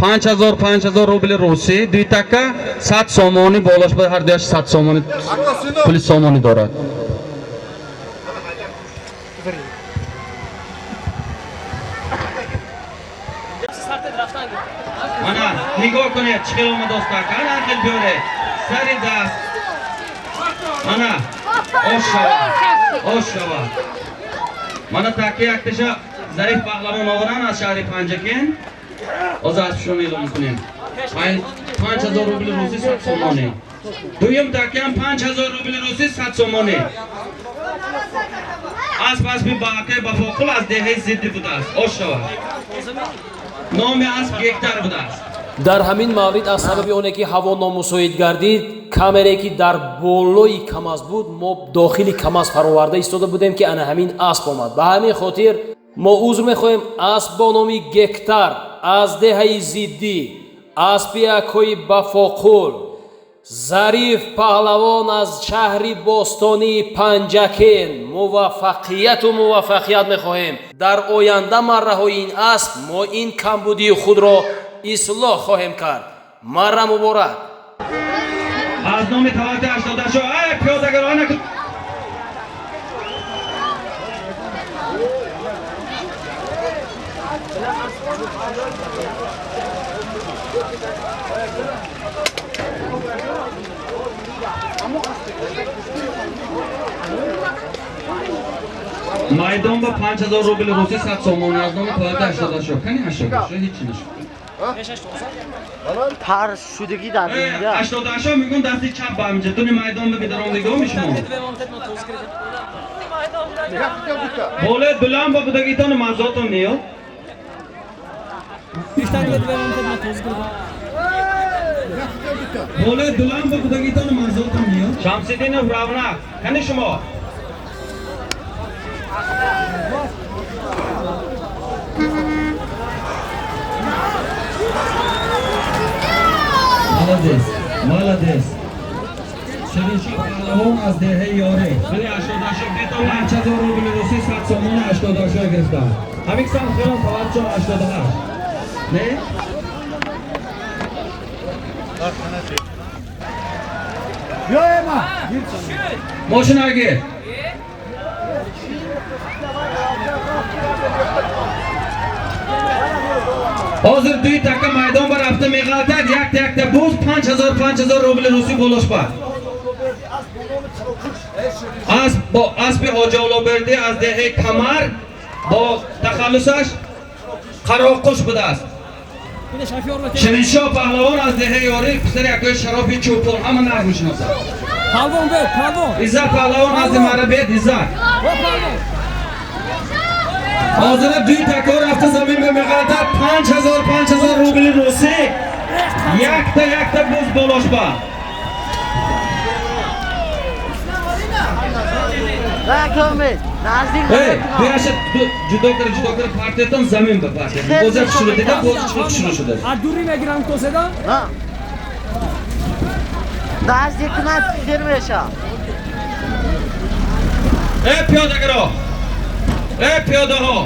5000, 5000 рубли русӣ, дуи такка 100 сомонӣ болош ба ҳар дуяш 100 сомонӣ пули сомонӣ дорад. Мана нигоҳ кунед чӣ хел омадааст така. Ана хел биёред. Сари даст. Мана ош шавад. Ош шавад. Мана таки якташа Зариф паҳлавон оваран аз шаҳри Панҷакент. Ҳозир аспшон эълон кунем. 5000 рубли русӣ 100 сомонӣ. Дуюм такиам 5000 рубли русӣ 100 сомонӣ. Асп аспи баакаи Бафоқул аз деҳаи Зиддӣ будааст. Ош шавад. Номи асп Гектар будааст. Дар ҳамин маврид аз сабаби оне ки ҳаво номусоид гардид, камере ки дар болои КамАЗ буд, мо дохили КамАЗ фароварда истода будем, ки ана ҳамин асп омад. Ба ҳамин хотир мо узр мехоҳем. Асп бо номи Гектар аз деҳаи Зиддӣ, аспи акои Бафоқул, Зариф паҳлавон аз шаҳри бостонии Панҷакент. Муваффақияту муваффақият мехоҳем. Дар оянда марраҳои ин асп мо ин камбудии худро ислоҳ хоҳем кард. Марра муборак. Аз номи таваллуди 88 ай пиёдагарона майдон ба 5000 рубли русӣ 100 сомонӣ аз номи таваллуди 88. Кани 88 ҳеҷ нашуд. Пар шудагӣ дар дунё. 88 мегӯн дасти чап ба ҳаминҷа. Дуни майдон ба бидарондигоҳ шумо. Боле дулам ба будагитон мазотон ниё. Боле дулам ба будагитон мазотон ниё. Шамсиддинов Равнақ. Кани шумо? Молодец, молодец. Шириншоҳ паҳлавон аз деҳаи Ёре. Вале 88 бетон 5000 рубли русӣ 100 сомонӣ 88 гирифтам. Ҳамин сам хелон таваҷҷӯҳ 88. Не? Мошина гир. Ҳозир дуи така майдон ба рафта меғалтад, якта якта буз 5000 рубли русӣ болош бад. Асп бо аспи Ҳоҷи Олобердӣ аз деҳаи Камар бо тахаллусаш Қароқуш будааст. Шириншоҳ паҳлавон аз деҳаи Ёрӣ, писари акои Шарофи Чӯпон, ҳама нағз мешиносад. Паҳлавон бед, паҳлавон. Иззат паҳлавон аз мара бед, Иззат. Ҳозира дуи такор рафта замин ба меғалтад, 5000 рубли русӣ, якта якта буз болош ба. Ҷудо кар, ҷудо кар, партиятон замин ба партиятон. Боза хушрӯ дида, боза чӣ хушрӯ шуда. А дури мегирам коседа? Наздик кунад сир меша. Э пиёдагаро! Э пиёдаҳо!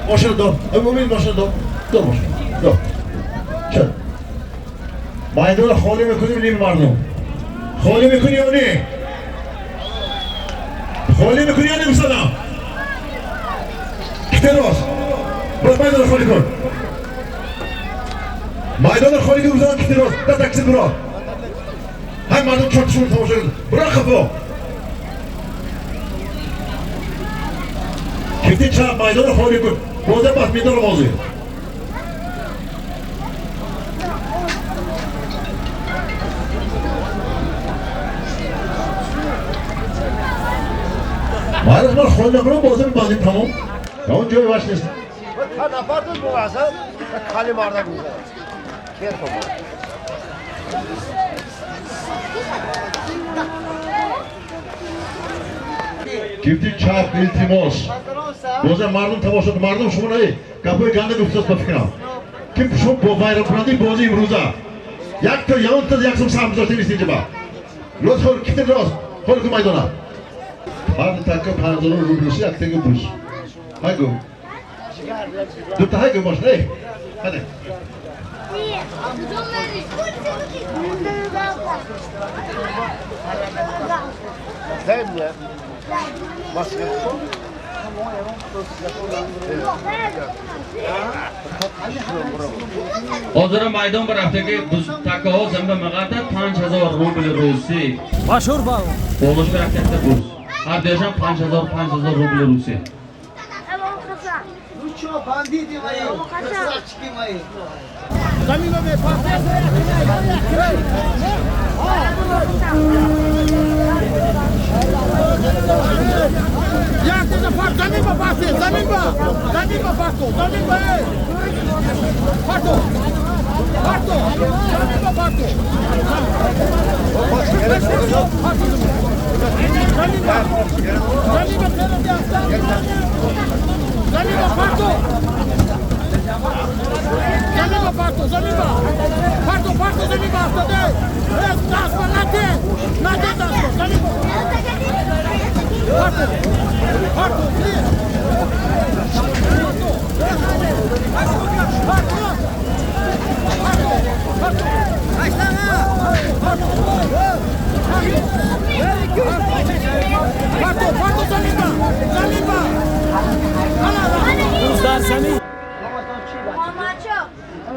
Мошина дор. Умид мошина дор. Дор мошина. Дор. Ча. Майдонро холӣ мекунем ним мардум. Холӣ мекунӣ ё не? Холӣ мекунӣ ё не гуфтанам? Ките рост. Брат майдонро холӣ кун. Майдонро холӣ кун гуфтанам ките рост. Да такси бро. Ҳай мардум чортишон тамошо кун. Бро қафо. Кифти чап майдонро холӣ кун. Боза бас медорам ҳозир. Майдон холӣ накунам боза мебандем тамом. Он ҷои ваш нест. Кифти чап илтимос. Боза мардум тамошо кун, мардум шумо не гапои ганда гуфтааст ба фикрам. Ки шумо бо вайронкунандаи бозии имрӯза якта ягонта як сум саҳм гузошта нест инҷа ба. Рост хол кифти рост холӣ кун майдона. Ҳар така 5000 рубли русӣ яктага буз. Ҳайгу. Дута ҳайгу машина эй. Ҳаде. Ҳозира майдон ба рафтаги такаҳо замин ба меғалтад 5000 рубли русӣ. Машҳур паҳлавон. Болош ба рафта якта буз. Ҳар дуяшам 5000 рубли русӣ. Бандиты мои, красавчики мои.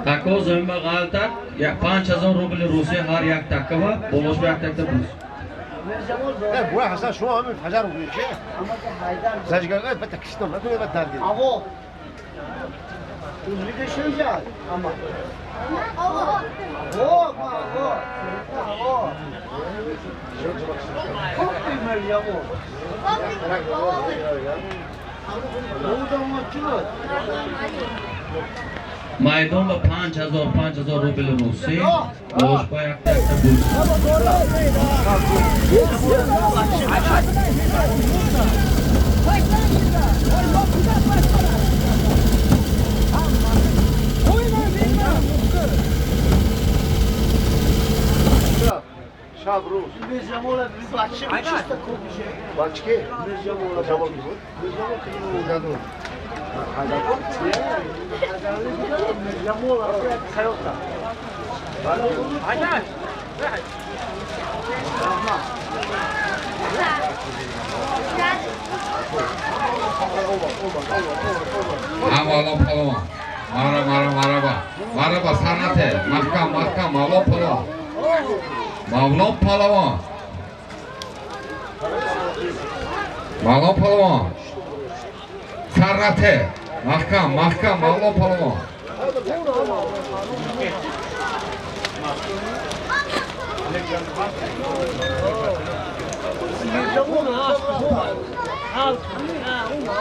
Такко замин ба ғалтак 5000 рубли Русия ҳар як таккава болош ба як такта буз. بوای حسن شما همین فجر رو میشه زجگاه به تکستان نکنه به درد. آقا اونجوری شد اما آقا آقا آقا майдон ба 5000 рубли русӣ болош ба як такта буз. شب روز بچه کی؟ جمال کی بود؟ مولان پهلوان مارا مارا مارا مارا با سنته محکم محکم مولان پهلوان مولان پهلوان مولان پهلوان سرته محکم محکم مولان پهلوان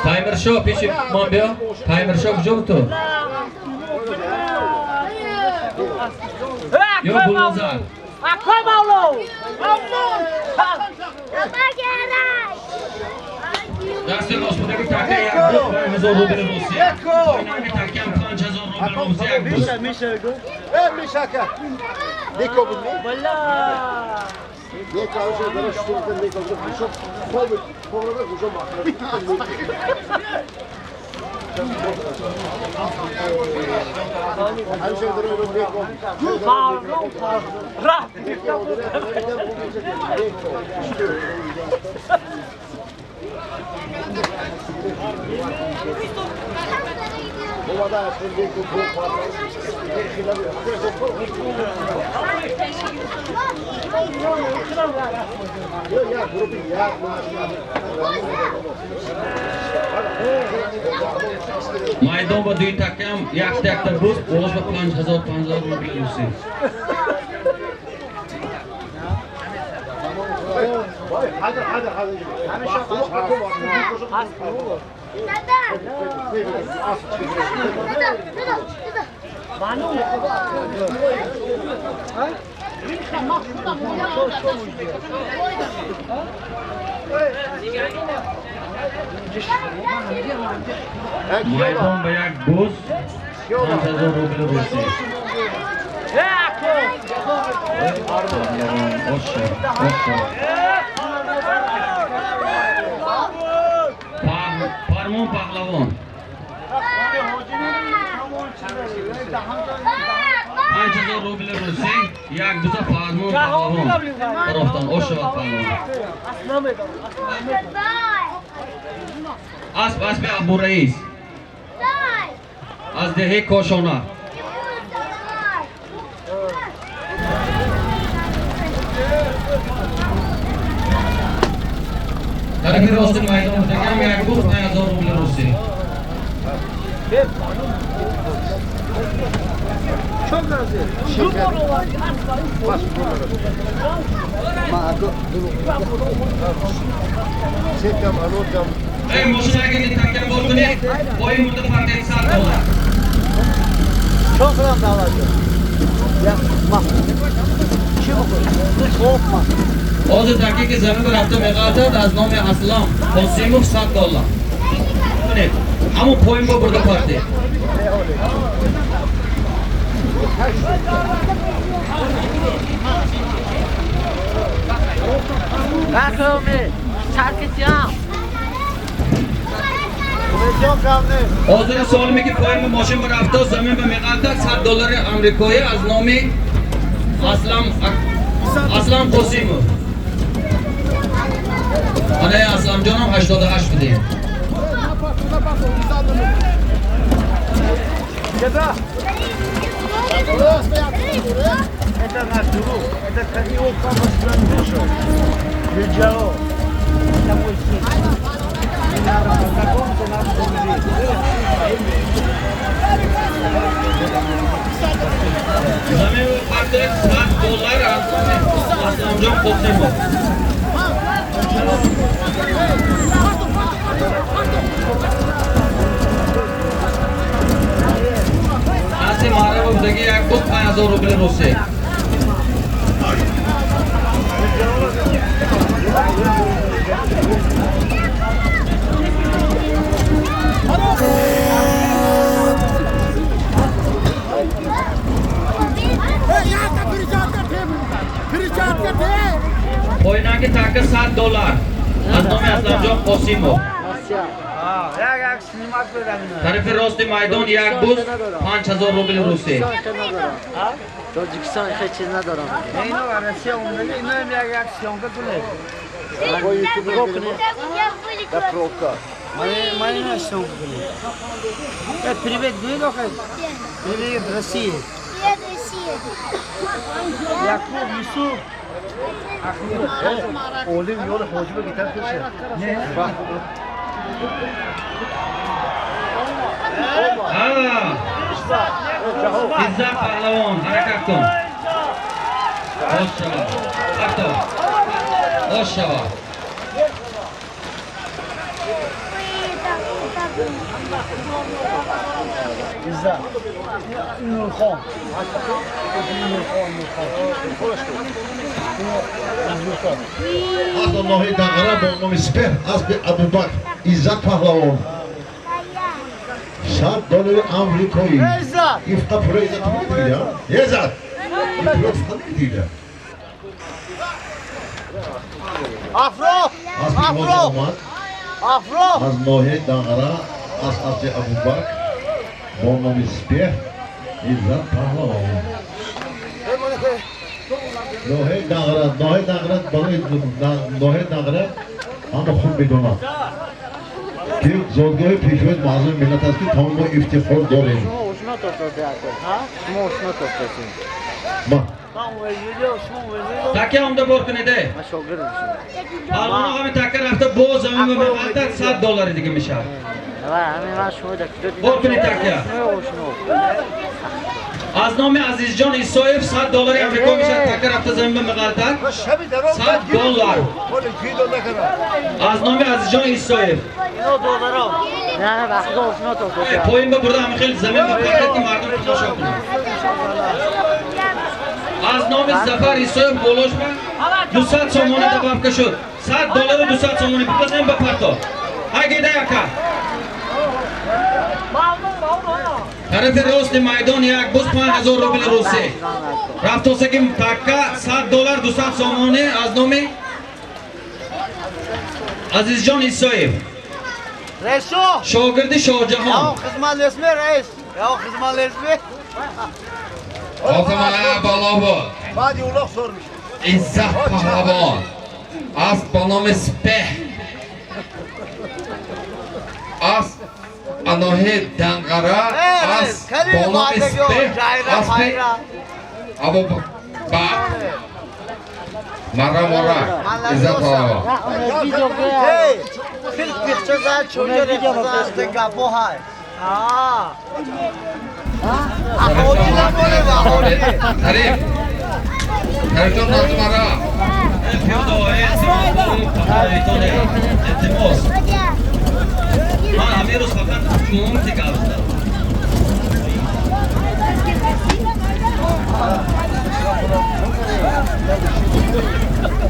Таймершо пеши ман биё. Таймершо куҷо буд ту? Ё Гулназар. Дасти рост будаги такка як буз 5000 рубли Русия. Пойнами таккам 5000 рубли Русия як буз. Майдон ба дуи таккам як такта буз болош ба 5000 рубли русӣ. Майдон ба як буз 5000 рубли русӣ. Фармон паҳлавон 5000 рубли русӣ як буза фармон паҳлавон рафтан ошавад паҳлавон. Асп аспи Абураис аз деҳаи Кошона. Тарафи рости майдон будагам як буз 5000 рубли русӣ. Эй, мошина такя бор кунед, поин бурда партед 100 доллар. Çok gram alacağım. Ya, bak. Korkma. Ҳозир таке ки замин рафта меғалтад аз номи Аслам Қосимов 100 доллар. Кунед. Ҳамон поин бо бурда партед. Ҳозир солиме ки поин ба мошин рафта замин ба меғалтад 100 доллари амрикоӣ аз номи Аслам Қосимов. Ана Аслам ҷонам 88 будем. Это наш друг, это его камаш Джао. Это мой сын. Не надо познакомиться, надо дружить. Замин партед 100 доллар аз Аслам ҷон Қосимов. Наси Маҳрамов даги як буд 5000 рубли русӣ. Поинаки така 100 доллар аз номи Аслам ҷон Қосимов. Тарафи рости майдон як буз 5000 рубли русӣ. Тоҷикистон хеле чиз надорам. Ино Россия омада, ино як съёмка кунед. Да пробка. Ман ино съёмка кунед. Привет, гӯед охир. Привет, Россия. Привет, Россия. Якуб, Юсуф. Олим ёли ҳоҷиба гитар киша. Иззат Паҳлавон, ҳаракат кун. Боз шава. Ҳатто. Боз шава. İzzat. Nurxon. Nurxon. Аз ноҳияи Данғара бо номи Сипеҳр асби Абубакр Иззат Паҳлавон 100 доллари амрикоӣ. Ифқа пула Иззат мегирӣ, Иззат. Ин пула фақат мегирӣ. Афро! Афро! Афро! Аз ноҳияи Данғара аз асби Абубакр бо номи Сипеҳр Иззат Паҳлавон. Ноҳияи Данғара, ноҳияи Данғара барои ноҳияи Данғара ҳама хуб медонад ки зодгоҳи пешвои муаззами миллат аст, ки тамоми мо ифтихор дорем. Таке омда бор кунед. Паҳлавон ҳамин така рафта боз замин меғалтад 100 доллари дига мешавад. Бор кунед така. Аз номи Азизҷон Исоев 100 доллари амрико мешавад. Така рафта замин меғалтад 100 доллар. Аз номи Азизҷон Исоев. Поин ба бурда ҳамин хел замин мепартед ки мардум тамошо кунанд. Аз номи Зафар Исоев болош ба 200 сомонӣ добавка шуд. 100 доллару 200 сомонӣ бипазем ба парто. Ҳай гида яка. Тарафи рости майдон як буз 5000 рубли русӣ. Рафтосаки такка 100 доллар 200 сомонӣ аз номи Азизҷон Исоев. Шогирди Шоҳҷаҳон. Озимала боло буд. Иззат Паҳлавон асп бо номи Сипеҳр аз ноҳияи Данғара асп бо номи Сипеҳр аспи Абубакр Мара мора Иззат Паҳлавон. Тариф. Тарифҷон назмара. Илтимос. Ман ҳамин рӯз фақат шумо ки гап задам.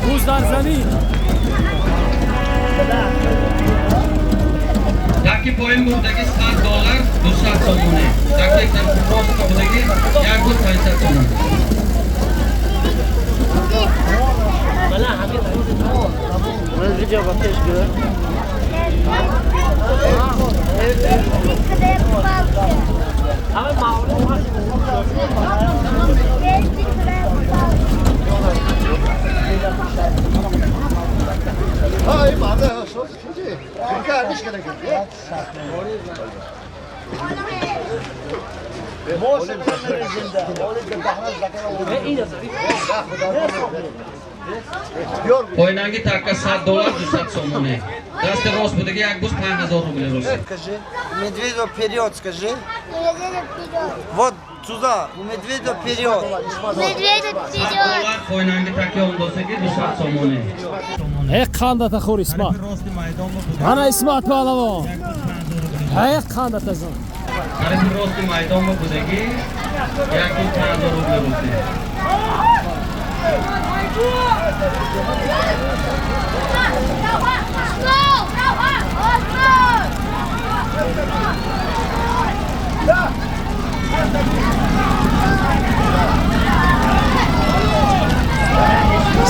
Буз дар замин. Яки поин бурдаги $100 200 сомонӣ. Яки рост бурдаги 1500 сомонӣ. Видео ба пеш гир. Поинанги така $100 200 сомонӣ. Дасти рост будаги як буз 5000 рубли рост. Скажи, медведю вперед, скажи. Вот туда, медведю вперед. Медведю вперед. Поинанги таки ондосаги 200 сомонӣ. Эй қандата хӯр Исмат. Ана Исмат паҳлавон. Эй қандата зан. Тарафи рости майдон будаги 1500 рубли рост.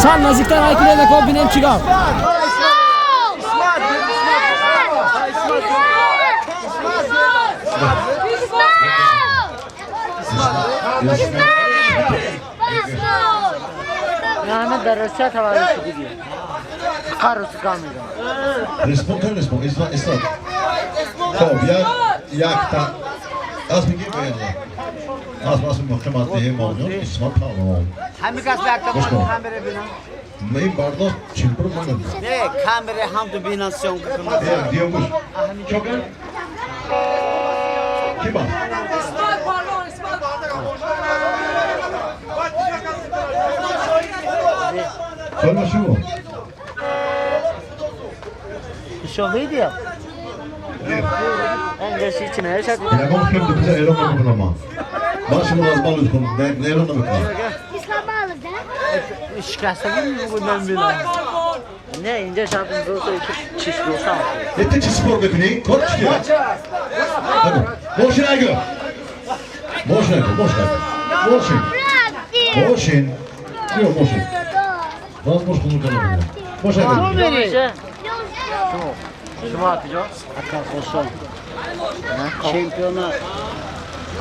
Сан наздиктар ай кунед ако бинем чӣ гап. نه در روسیه تولد شده دیگه. قارو سکان میدم. Респон кар респон. Исмат, Исмат. Хоб, як та аз мегӣ бояд. Аз аз муҳкам аз деҳи Мовлиён Исмат паҳлавон. Ҳамин кас як та камера бинам. Ин бардошт чемпион ман. Не, камера ҳам ту бинам съёмка кунам. Диям гӯш. Чокар? Ки ба? Исмат паҳлавон, Исмат паҳлавон. Сойма шумо. Еще видео? Ягон хел дупиза эълон намекунам ман. Ман шумо аз ман лутф кунам, эълон намекунам. Шикастагӣ мегӯям бинам. Не, инҷа шаб дӯсто чиш дӯстам. Ты чӣ спор мекунӣ? Кор чӣ? Мошин айгӯ. Мошин айгӯ, мошин айгӯ. Мошин. Мошин. Биё мошин. Боз мош хунук кардам. Мошин айгӯ. Шумо куҷо? Ака Хошон. Чемпиона.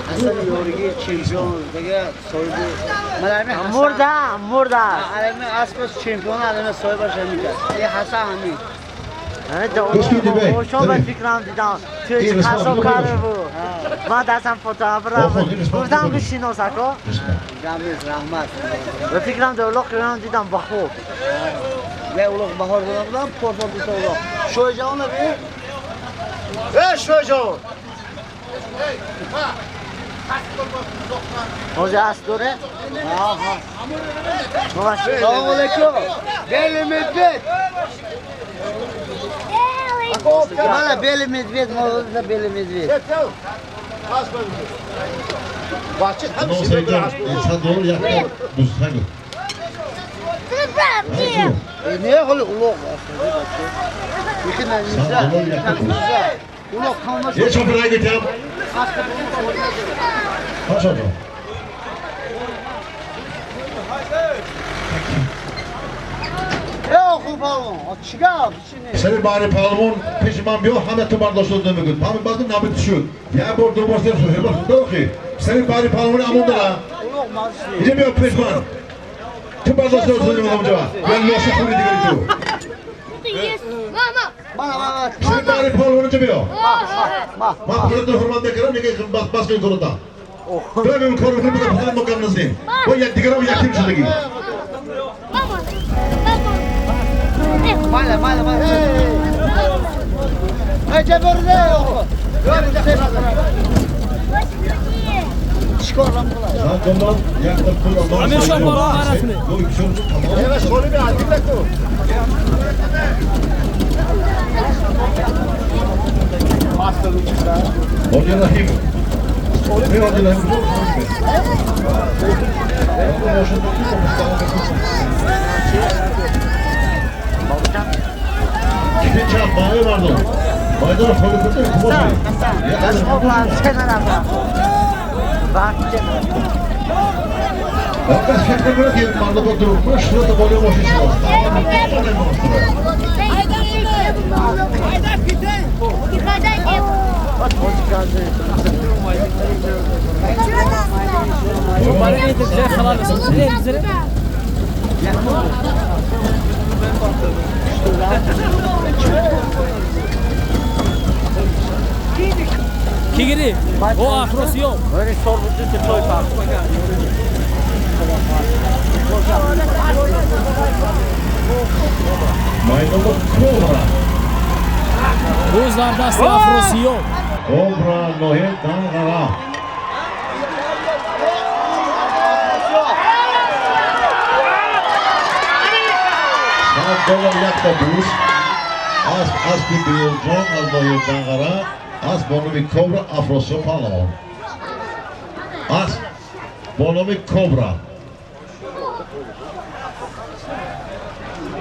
Ҳасан Ёрги чемпион дига соҳиби малами мурда, мурда. Алами аспас чемпион алами соҳибаш ҳамин кас. Е Ҳасан ҳамин. Хошон ба фикрам дидам. Ту қасоб карда буд. Ман дастам фотоаппарат гуфтам ки шинос ако. Гамиз раҳмат. Ба фикрам давлат қиём дидам ба хуб. Не улуғ баҳор будам, порсол дута улуғ. Шоҳҷаҳон би? Э Шоҳҷаҳон. Ҳозир аст дора? Ҳа, ҳа. Салом алейкум. Белый медведь. Мала белый медведь, мала белый медведь. Ну, Сайджон, $100 як буз айгӯ. Не, ҳоли улуғ. Улуғ камаш. Е чопир айгӯ тиям. Ҳашаҷон. Э оху паҳлавон, чӣ гап? Сари баҳри паҳлавон пеши ман биё, ҳама ту бардошта намегӯд. Ҳама баъд набид шуд. Як бор, ду бор, се бор, дохи. Сари баҳри паҳлавон амон дора. Инҷа биё пеш ман. Ту бардошта намедонам ҷо. Я лоша хӯри дигари ту. Мама. Сари баҳри паҳлавон инҷа биё. Ман худатро ҳурмат мекардам, нега бас кун кората. Бирам кор мекунам, бигам фақат мо гап назанем. Бо якдигарам яким шудагӣ. Мала, мала, мала. Эй, ҷабрде, охо. Амиршоҳ боло ғайрат кунед. Ки гирифт? О, Афросиёб. Рӯз дар дасти Афросиёб. Кобра ноҳияи Данғара. $100 якта буз асп, аспи Билолҷон аз ноҳияи Данғара, асп бо номи Кобра, Афросиёб паҳлавон. Асп бо номи Кобра.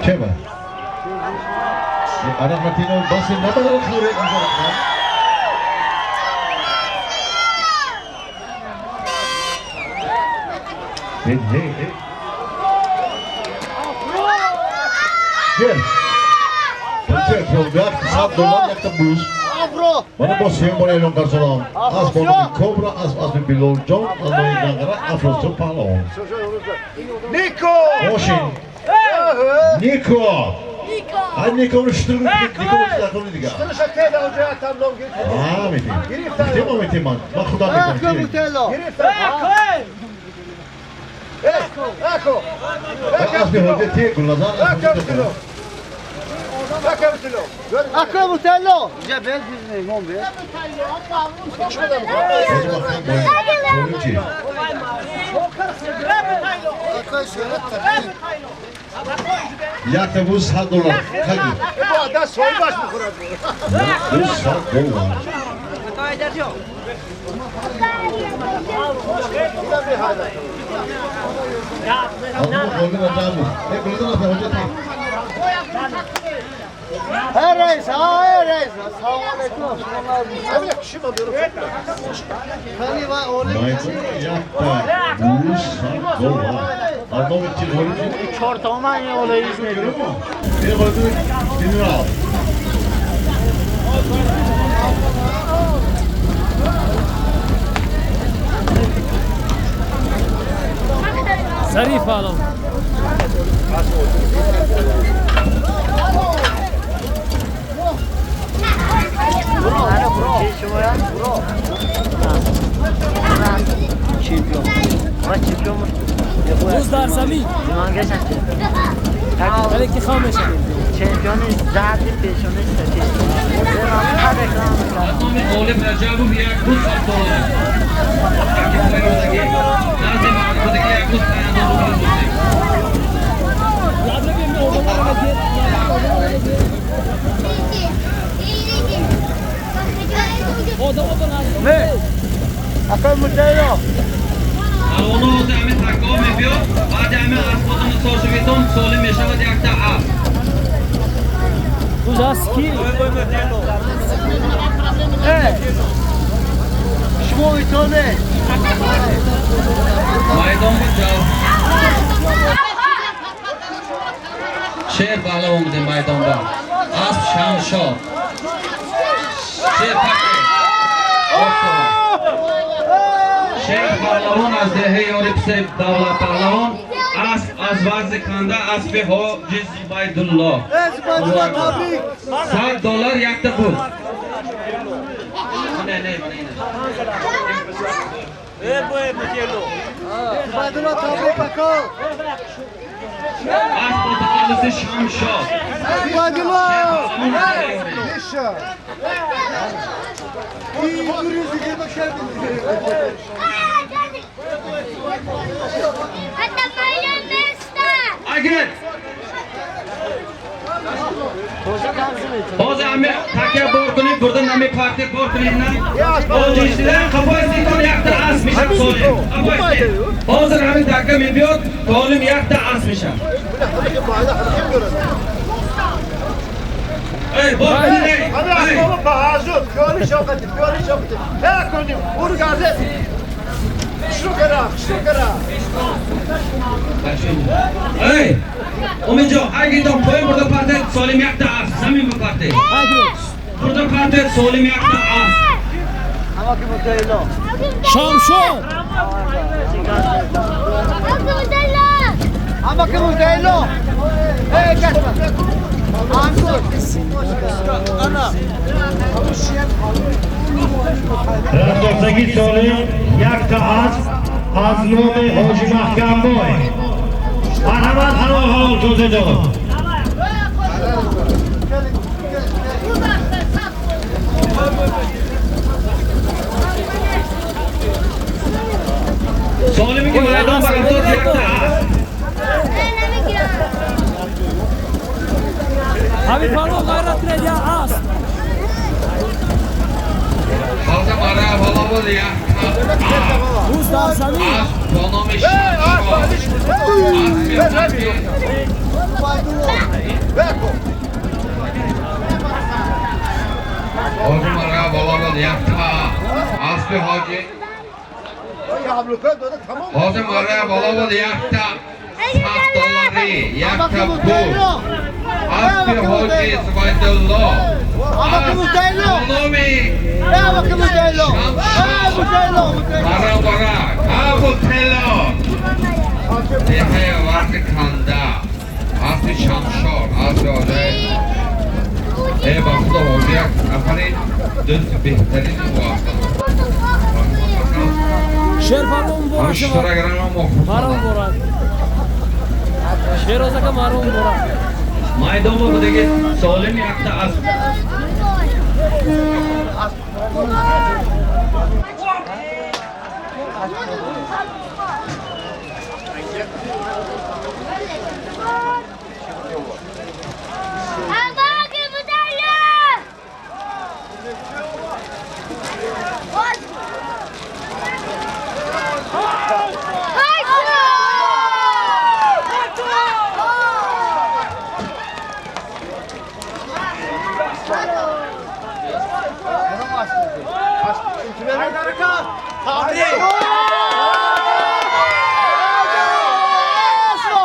Чеба? Араҳматино баси набарад хӯре инҷо. Hey, hey, hey. Gel. $100 якта буз. Мана бо сеюм бор эълон кард салом. Асп бо номи Кобра, асп аспи Билолҷон аз ноҳияи Данғара, Афросиёб паҳлавон. Нико! Мошин. Нико! Ай Нико шутур Нико шутур дига. Аа, метим. Метим, метим ман. Ман худам метим. Ecco! Аспи ҳоҷа те Гулназар. Ecco Mutello! Già bel mehmon be. Якта буз $100. Хаги. Буз $100. Hey reis, hey reis. Assalomu alaykum. Чор томан олаиз медиҳад. Зариф паҳлавон. Буз дар замин. Вале ки хом мешавад. Чемпиони зарди пешони сафед. Аз номи Ғолиб Раҷабов як буз $100. Назди мардудагӣ як буз $50 будем. Парвона ози ҳамин таккаҳо мебиёд, баъди ҳамин аспотона сошавитон солим мешавад якта асп. Буз аст ки? Шумо метавонед. Майдон буд ҷав. Шер паҳлавон будем майдонба. Асп Шамшод. Шер паке. Шер паҳлавон аз деҳаи ёри писари Давлат паҳлавон, асп аз варзи канда аспи Ҳоҷи Зубайдулло. $100 якта буд. Не, не, не. Асп бо тахаллуси Шамшод. Это мое место! Агрет! Ҳозир ҳами такя бор кунед, бурда нами партия бор кунед на. Ҳоҷисидан қафоистон якта асп мешад солим. Қафоистед. Ҳозир ҳами така мебиёд, толим якта асп мешад. Эй, бор кунед, эй. Ҳами асбоба баҳазуд, пиёли шоқати, пиёли шоқати. Ҳа кунем, ур гарде. Шурӯъ кара, шурӯъ кара. Эй! Уминҷон, ҳайгитон поин бурда партед, солим якта асп, замин бипартед. Бурда партед, солим якта асп. Шамшод! Рафтофтагӣ солим якта асп аз номи Ҳоҷи Маҳкамбой. Марҳамат, ҳалол ҳалол тӯза дод. Солими ки майдон барафтод якта асп. Ҳабиб палвон ғайрат кунед, я асп. Ҳозир мара боло буд якта асп. Буз дар замин. Асп бо номи Шамшод. Аспи ҳоҷи мара боло буд якта аспи ҳоҷи. Ҳозир мара боло буд якта 100 доллари, якта буз. Аспи ҳоҷи Зубайдулло. Асп бо номи Шамшод. Бара бара, Абутело. Деҳаи варди канда. Аспи Шамшод, аспи ҳоҷи. Э, ба худо ҳоҷи як нафари дӯсти беҳтарини ӯ ҳастанд. Шерпалвон муборак шавад. Маро муборак. Шерозака маро муборак. Майдон бо будаги солим якта асп.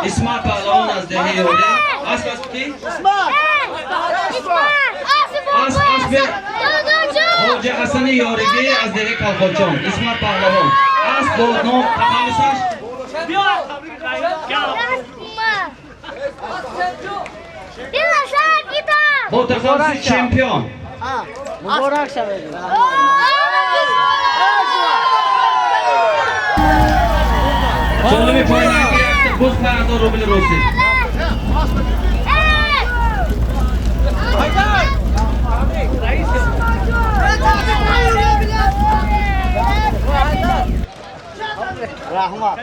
Исмат паҳлавон аз деҳаи Ёде. Асп асп ки? Асп аспи Ҳоҷи Ҳасани Ёригӣ аз деҳаи Калхочон. Исмат паҳлавон. Асп бо ном тахаллусаш бо тахаллуси чемпион. Муборак шавед. Солими поинанги якта буз 5000 рубли русӣ. Раҳмат.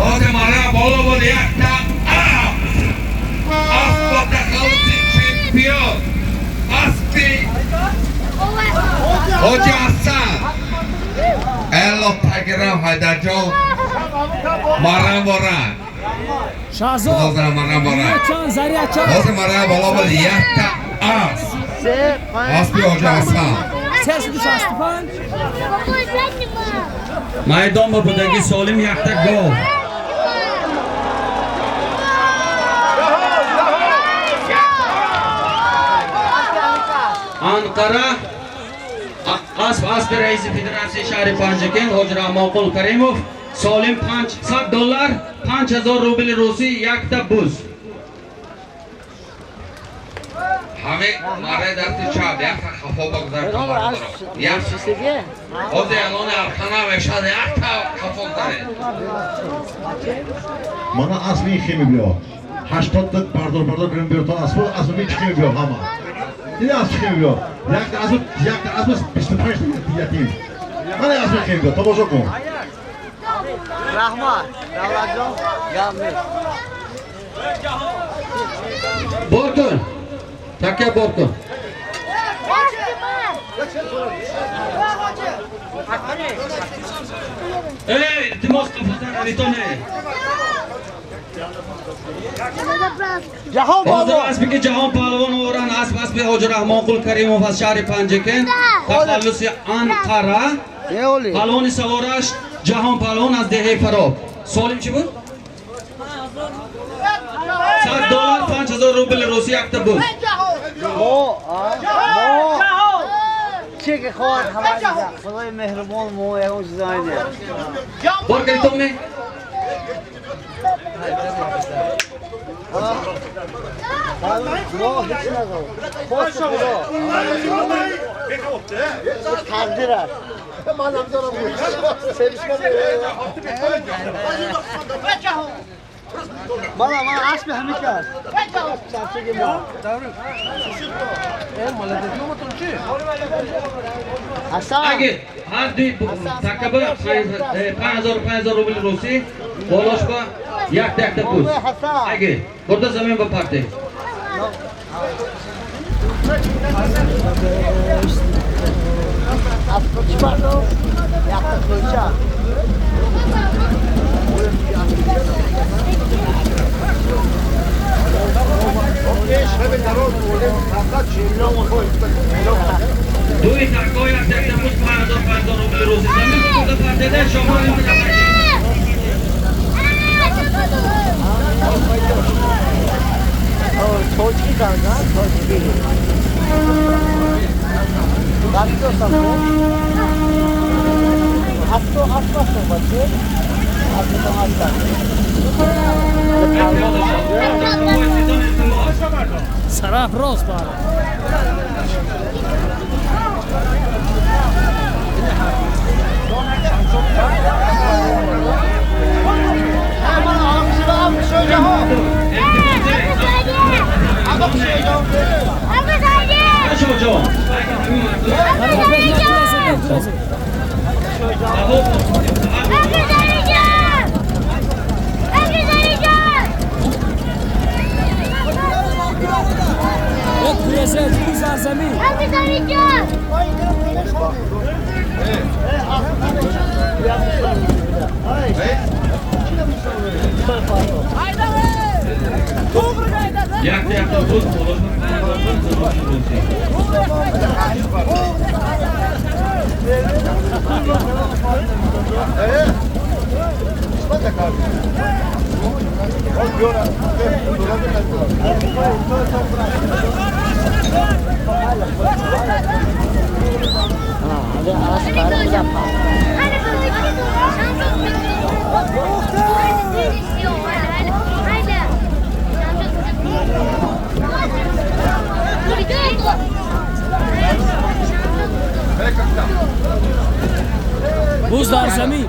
Ҳозир мара боло буд якта асп. Асп бо тахаллуси чемпион. Аспи Ҳоҷи Ҳасан. Элло тагирам Ҳайдарҷон. Марам боран. Шаҳзод. Ҳозир марам боран. Чанд заря чанд. Ҳозир мара боло буд якта асп. Аспи Ҳоҷи Ҳасан. 365. Майдон бо будаги солим якта гов. Анқара асп аспи раиси федератсияи шаҳри Панҷакент Ҳоҷи Раҳмонқул Каримов солим 500 доллар, 5000 рубли русӣ, якта буз. Ҳамин Ҳамин мараи дасти чап якта хафо бигзар бародаро. Як ҳозир алони арқана мешад якта хафо гузаред. Мана асби хеми биё. 80 та бардор бардор бирем биёртон асбо асби чи хеми биё ҳама. Ин асби хеми биё. Якта асб якта асб 25 та ятим. Мана асби хеми биё тамошо кун. Раҳмат, Давлатҷон, гап нест. Бор кун. Такя бор кун. Эй, илтимос қафодан равитоне. Ҷаҳон ҳозир аспе ки Ҷаҳон паҳлавон оваранд асп аспи Ҳоҷи Раҳмонқул Каримов аз шаҳри Панҷакент тахаллуси Анқара паҳлавони савораш Ҷаҳон паҳлавон аз деҳаи Фароб. Солим чӣ буд? $100 5000 рубли русӣ якта буд. Чӣ ки хоҳад ҳама Худои меҳрубон мо ягон чизо надиҳад. Бор кардитон ме? Мо ҳеҷ надорем. Хости Худо. Тақдир аст. Мана мана асби ҳамин кас. Сарчаги мо. Ҳасан. Аге ҳар дуи такаба 5000 рубли русӣ болош ба якта якта пул. Аге бурда замин ба парте. Асб чӣ бардор? Якта кӯча. Дуи такко якта якта пул 5000 рубли русӣ замин ба бурда партеда шома Тоҷикӣ кардан, тоҷикӣ. Ғариб достам ко? Асто асп астам баче? Аспатон астам. Сарафроз бара. Буз дар замин.